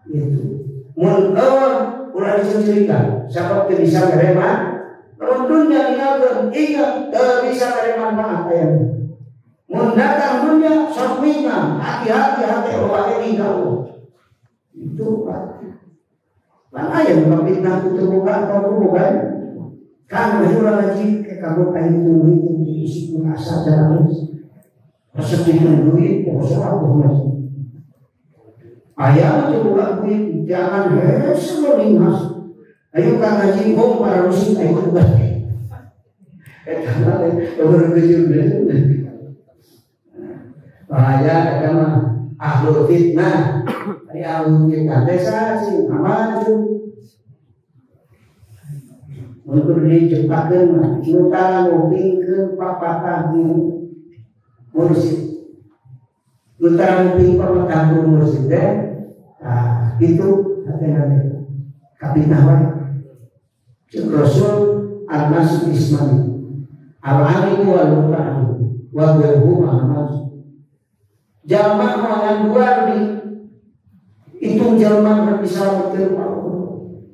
itu. Mun eueuh ulah dicuriga sabab teu bisa mere manfaat. Mun dunia ninggalkeun ingat teu bisa mere manfaat aya. Mun datang dunia sok fitnah, hati-hati hati loba ninggal. Itu Pak. Lan aya nu fitnah ku teu boga atau ku boga. Kan urang ngaji ke kamu kain duit diisi ku asa jalan. Resep duit pokoknya aku mas. Aya teu boga duit jangan hese melinghas. Ayo ka ngaji bom para rusik ayo boga. Eta mah urang kecil. Bahaya eta mah ahlul fitnah. Ari ahlul fitnah teh sing amaju. Mun kudu dijepakeun mah nu tara ngupingkeun papatah mursyid. Nu tara nguping papatah mursyid teh tah kitu hatena teh kapitnah wae. Ceuk Rasul al-nasu ismani al-alimu wal muta'alim wa ghairuhu ma'amal. Jalma mangan dua di hitung jalma nu bisa betul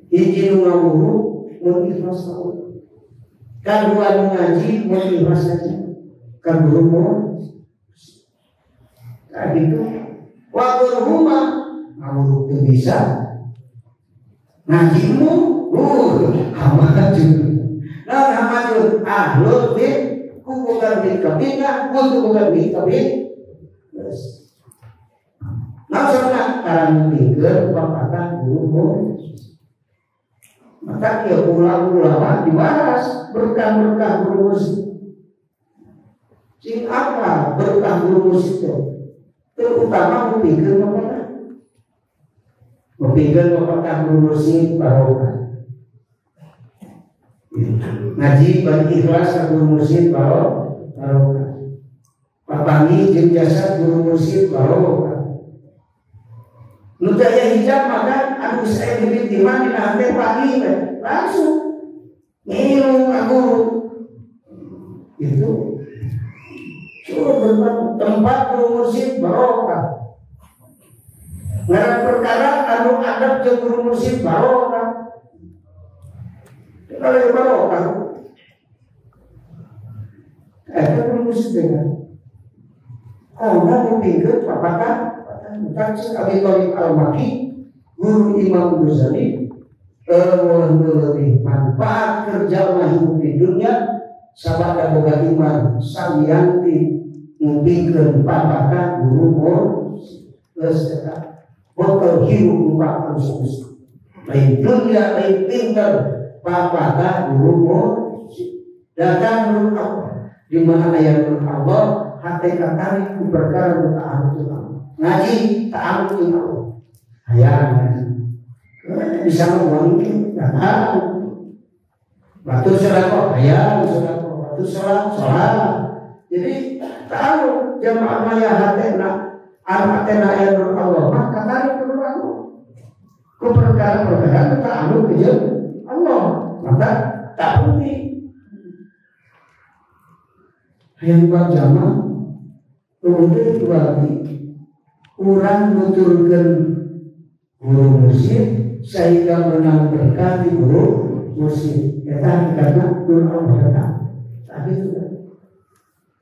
hiji nu ngawuhu mun ikhlas ka Allah kadua nu ngaji mun ikhlas ngaji kadua mun tadi itu wa gurhuma ngawuhu teu bisa ngajimu hamajun nah hamajun ahlul fit ku bukan bit kapina ku bukan bit kapina. Nah, sana karang pikir bapakkan guru. Maka kia ulama dibahas berkah-berkah guru musik. Sing apa berkah guru musik itu? Terutama memikir bapakkan. Memikir bapakkan guru musik barokah. Ngaji bagi ikhlas guru musik barokah. Papangi jeung jasa guru mursyid barokah. Nu teu aya hijab maka anu saya mimiti mah dina hate pagi langsung ngilu ka guru. Itu Tempat guru mursyid barokah. Ngaran perkara anu adab jeung guru mursyid barokah. Kalau barokah. Eta guru mursyid teh kan. Kona ngupingkeun papatah cek Abi Thalib Al-Makki guru Imam Ghazali lebih manfaat kerja hidup di dunia sabada boga iman salianti ngupingkeun papatah guru mursyid geus eta bokal hirup lupa terus lain dunia lain pinter papatah guru mursyid datang nur Allah di mana aya nur Allah hate katarik ku perkara nu ta'aruf Allah ngaji ta'aruf Allah hayang ngaji bisa ngomong datang waktu sedekah hayang sedekah waktu salat salat jadi ta'aruf jamaah maya hatena anu hatena aya nur Allah mah katarik ku nur Allah ku perkara-perkara nu ta'aruf jeung Allah maka tak penting hayang buat jamaah kemudian berarti urang nuturkeun guru mursyid sehingga menang berkah di guru mursyid eta karena nur Allah datang tapi itu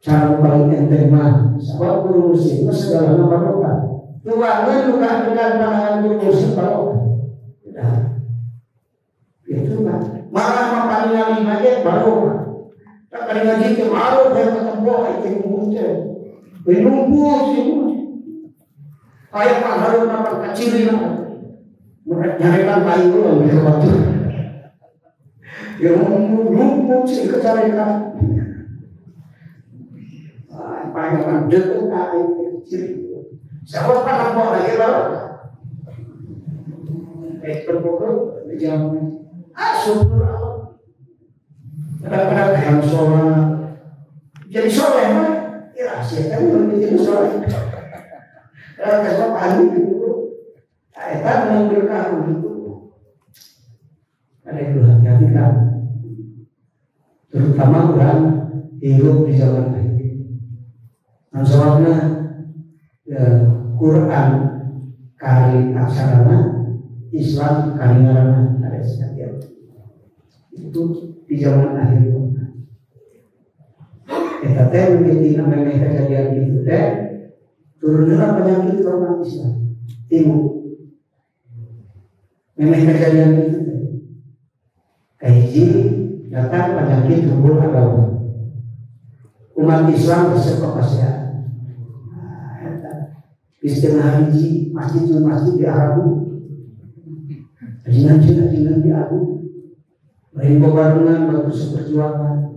cara paling enteng mah sebab guru mursyid mah segala barokah tuangan luka dengan pandangan guru mursyid barokah sudah itu kan marah mah paling lima ge barokah tak kali ngaji teh marah yang ketemu itu kumpul lumpuh sih kayak Pak Harun apa kecil ini nyarekan kayu loh gitu waktu ya lumpuh sih kecarekan paling deket kayu kecil siapa pernah mau lagi baru berpokok jam syukur Allah kadang-kadang yang sholat jadi soleh mah ya rahasia kan belum jadi soleh kalau besok pagi gitu eta menang berkah gitu ada yang hati-hati kan terutama orang hidup di zaman akhir dan sebabnya ya, Quran kari aksarana Islam kari ngarana ada sekalian itu di zaman akhir. Eta teh mimiti namanya kejadian gitu teh turunlah penyakit orang Islam timbul memang kejadian gitu teh kahiji datang penyakit timbul agama umat Islam resep kapasian di setengah hiji masjid masjid di Arabu ajengan-ajengan di Arabu lain barengan bagus perjuangan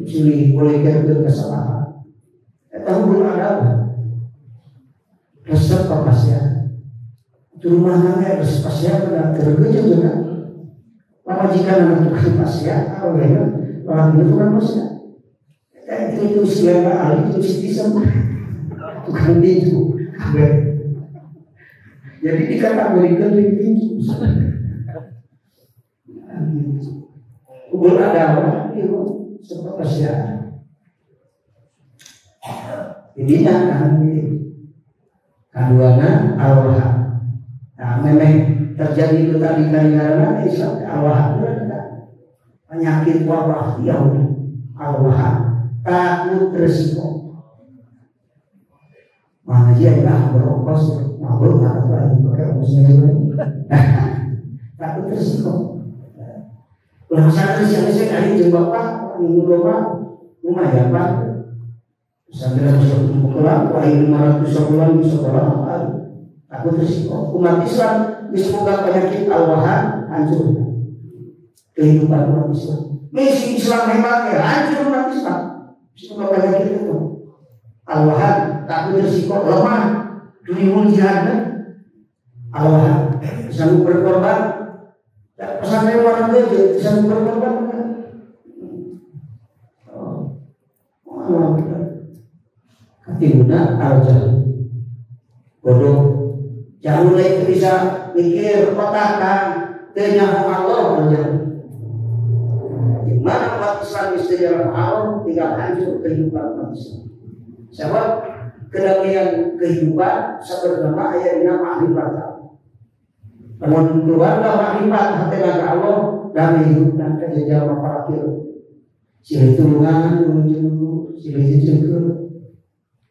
sini boleh kira kesalahan eta hubung agama resep kapasian di rumah nangge resep pasien pada terkejut juga pamajikan anak tukang pasien kalau ya orang itu tukang pasien itu selera ahli itu bisa tukang tinju jadi dikategorikan tinju kubur agama itu seperti intinya kan kaduana Allah. Nah memang terjadi itu tadi karena Islam Allah penyakit wabah Yahudi Allah takut resiko. Mana dia lah berongkos mabur nggak tahu pakai ongkosnya takut resiko. Langsung siang saya kali jeung bapak minggu bapak lumayan pak. Sampai masuk sekolah, wah 500 sekolah di sekolah apa? Takut risiko. Umat Islam semoga penyakit al-wahan hancur kehidupan umat Islam. Misi Islam hebat ya hancur umat Islam. Semoga penyakit itu al-wahan takut risiko lemah dunia jihad al-wahan sanggup berkorban. Pesantren warna gede sanggup berkorban. Oh, katiguna al-jahl bodoh jauh lagi bisa mikir kotakan teu nyaho Allah al-jahl. Di mana umat Islam geus sejarah Allah tinggal hancur kehidupan manusia. Sebab kedamaian kehidupan sebenarnya aya dina makrifat. Lamun keluarga makrifat hatena ka Allah damai hidupna ka jalma fakir. Silih tulungan ulun silih cecekeun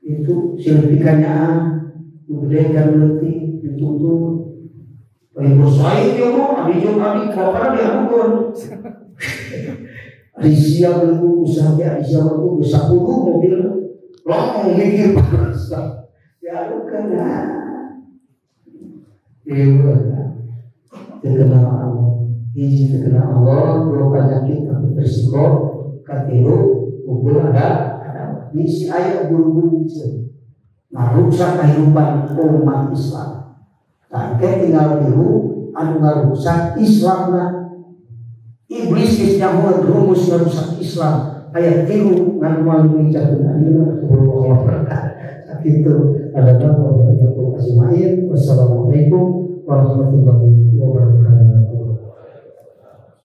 itu silih pikanyaan nu gede ka nu leutik dituntut. Bae bersaing ieu mah abdi jeung abdi kapan diamukeun. Ari sia beuku usaha ge ari sia beuku 10 mobil long mikir bahasa. Ya lu kena. Dewa terkenal Allah. Hiji terkenal Allah, dua penyakit takut risiko, katilu kumpul ada misi ayat guru-guru itu merusak kehidupan umat Islam. Tangke tinggal tilu anu ngarusak Islamna. Iblis geus nyaho rumus ngarusak Islam. Ayat tilu ngan moal dicakeun ayeuna Allah berkat. Sakitu ada nama. Wassalamualaikum warahmatullahi wabarakatuh.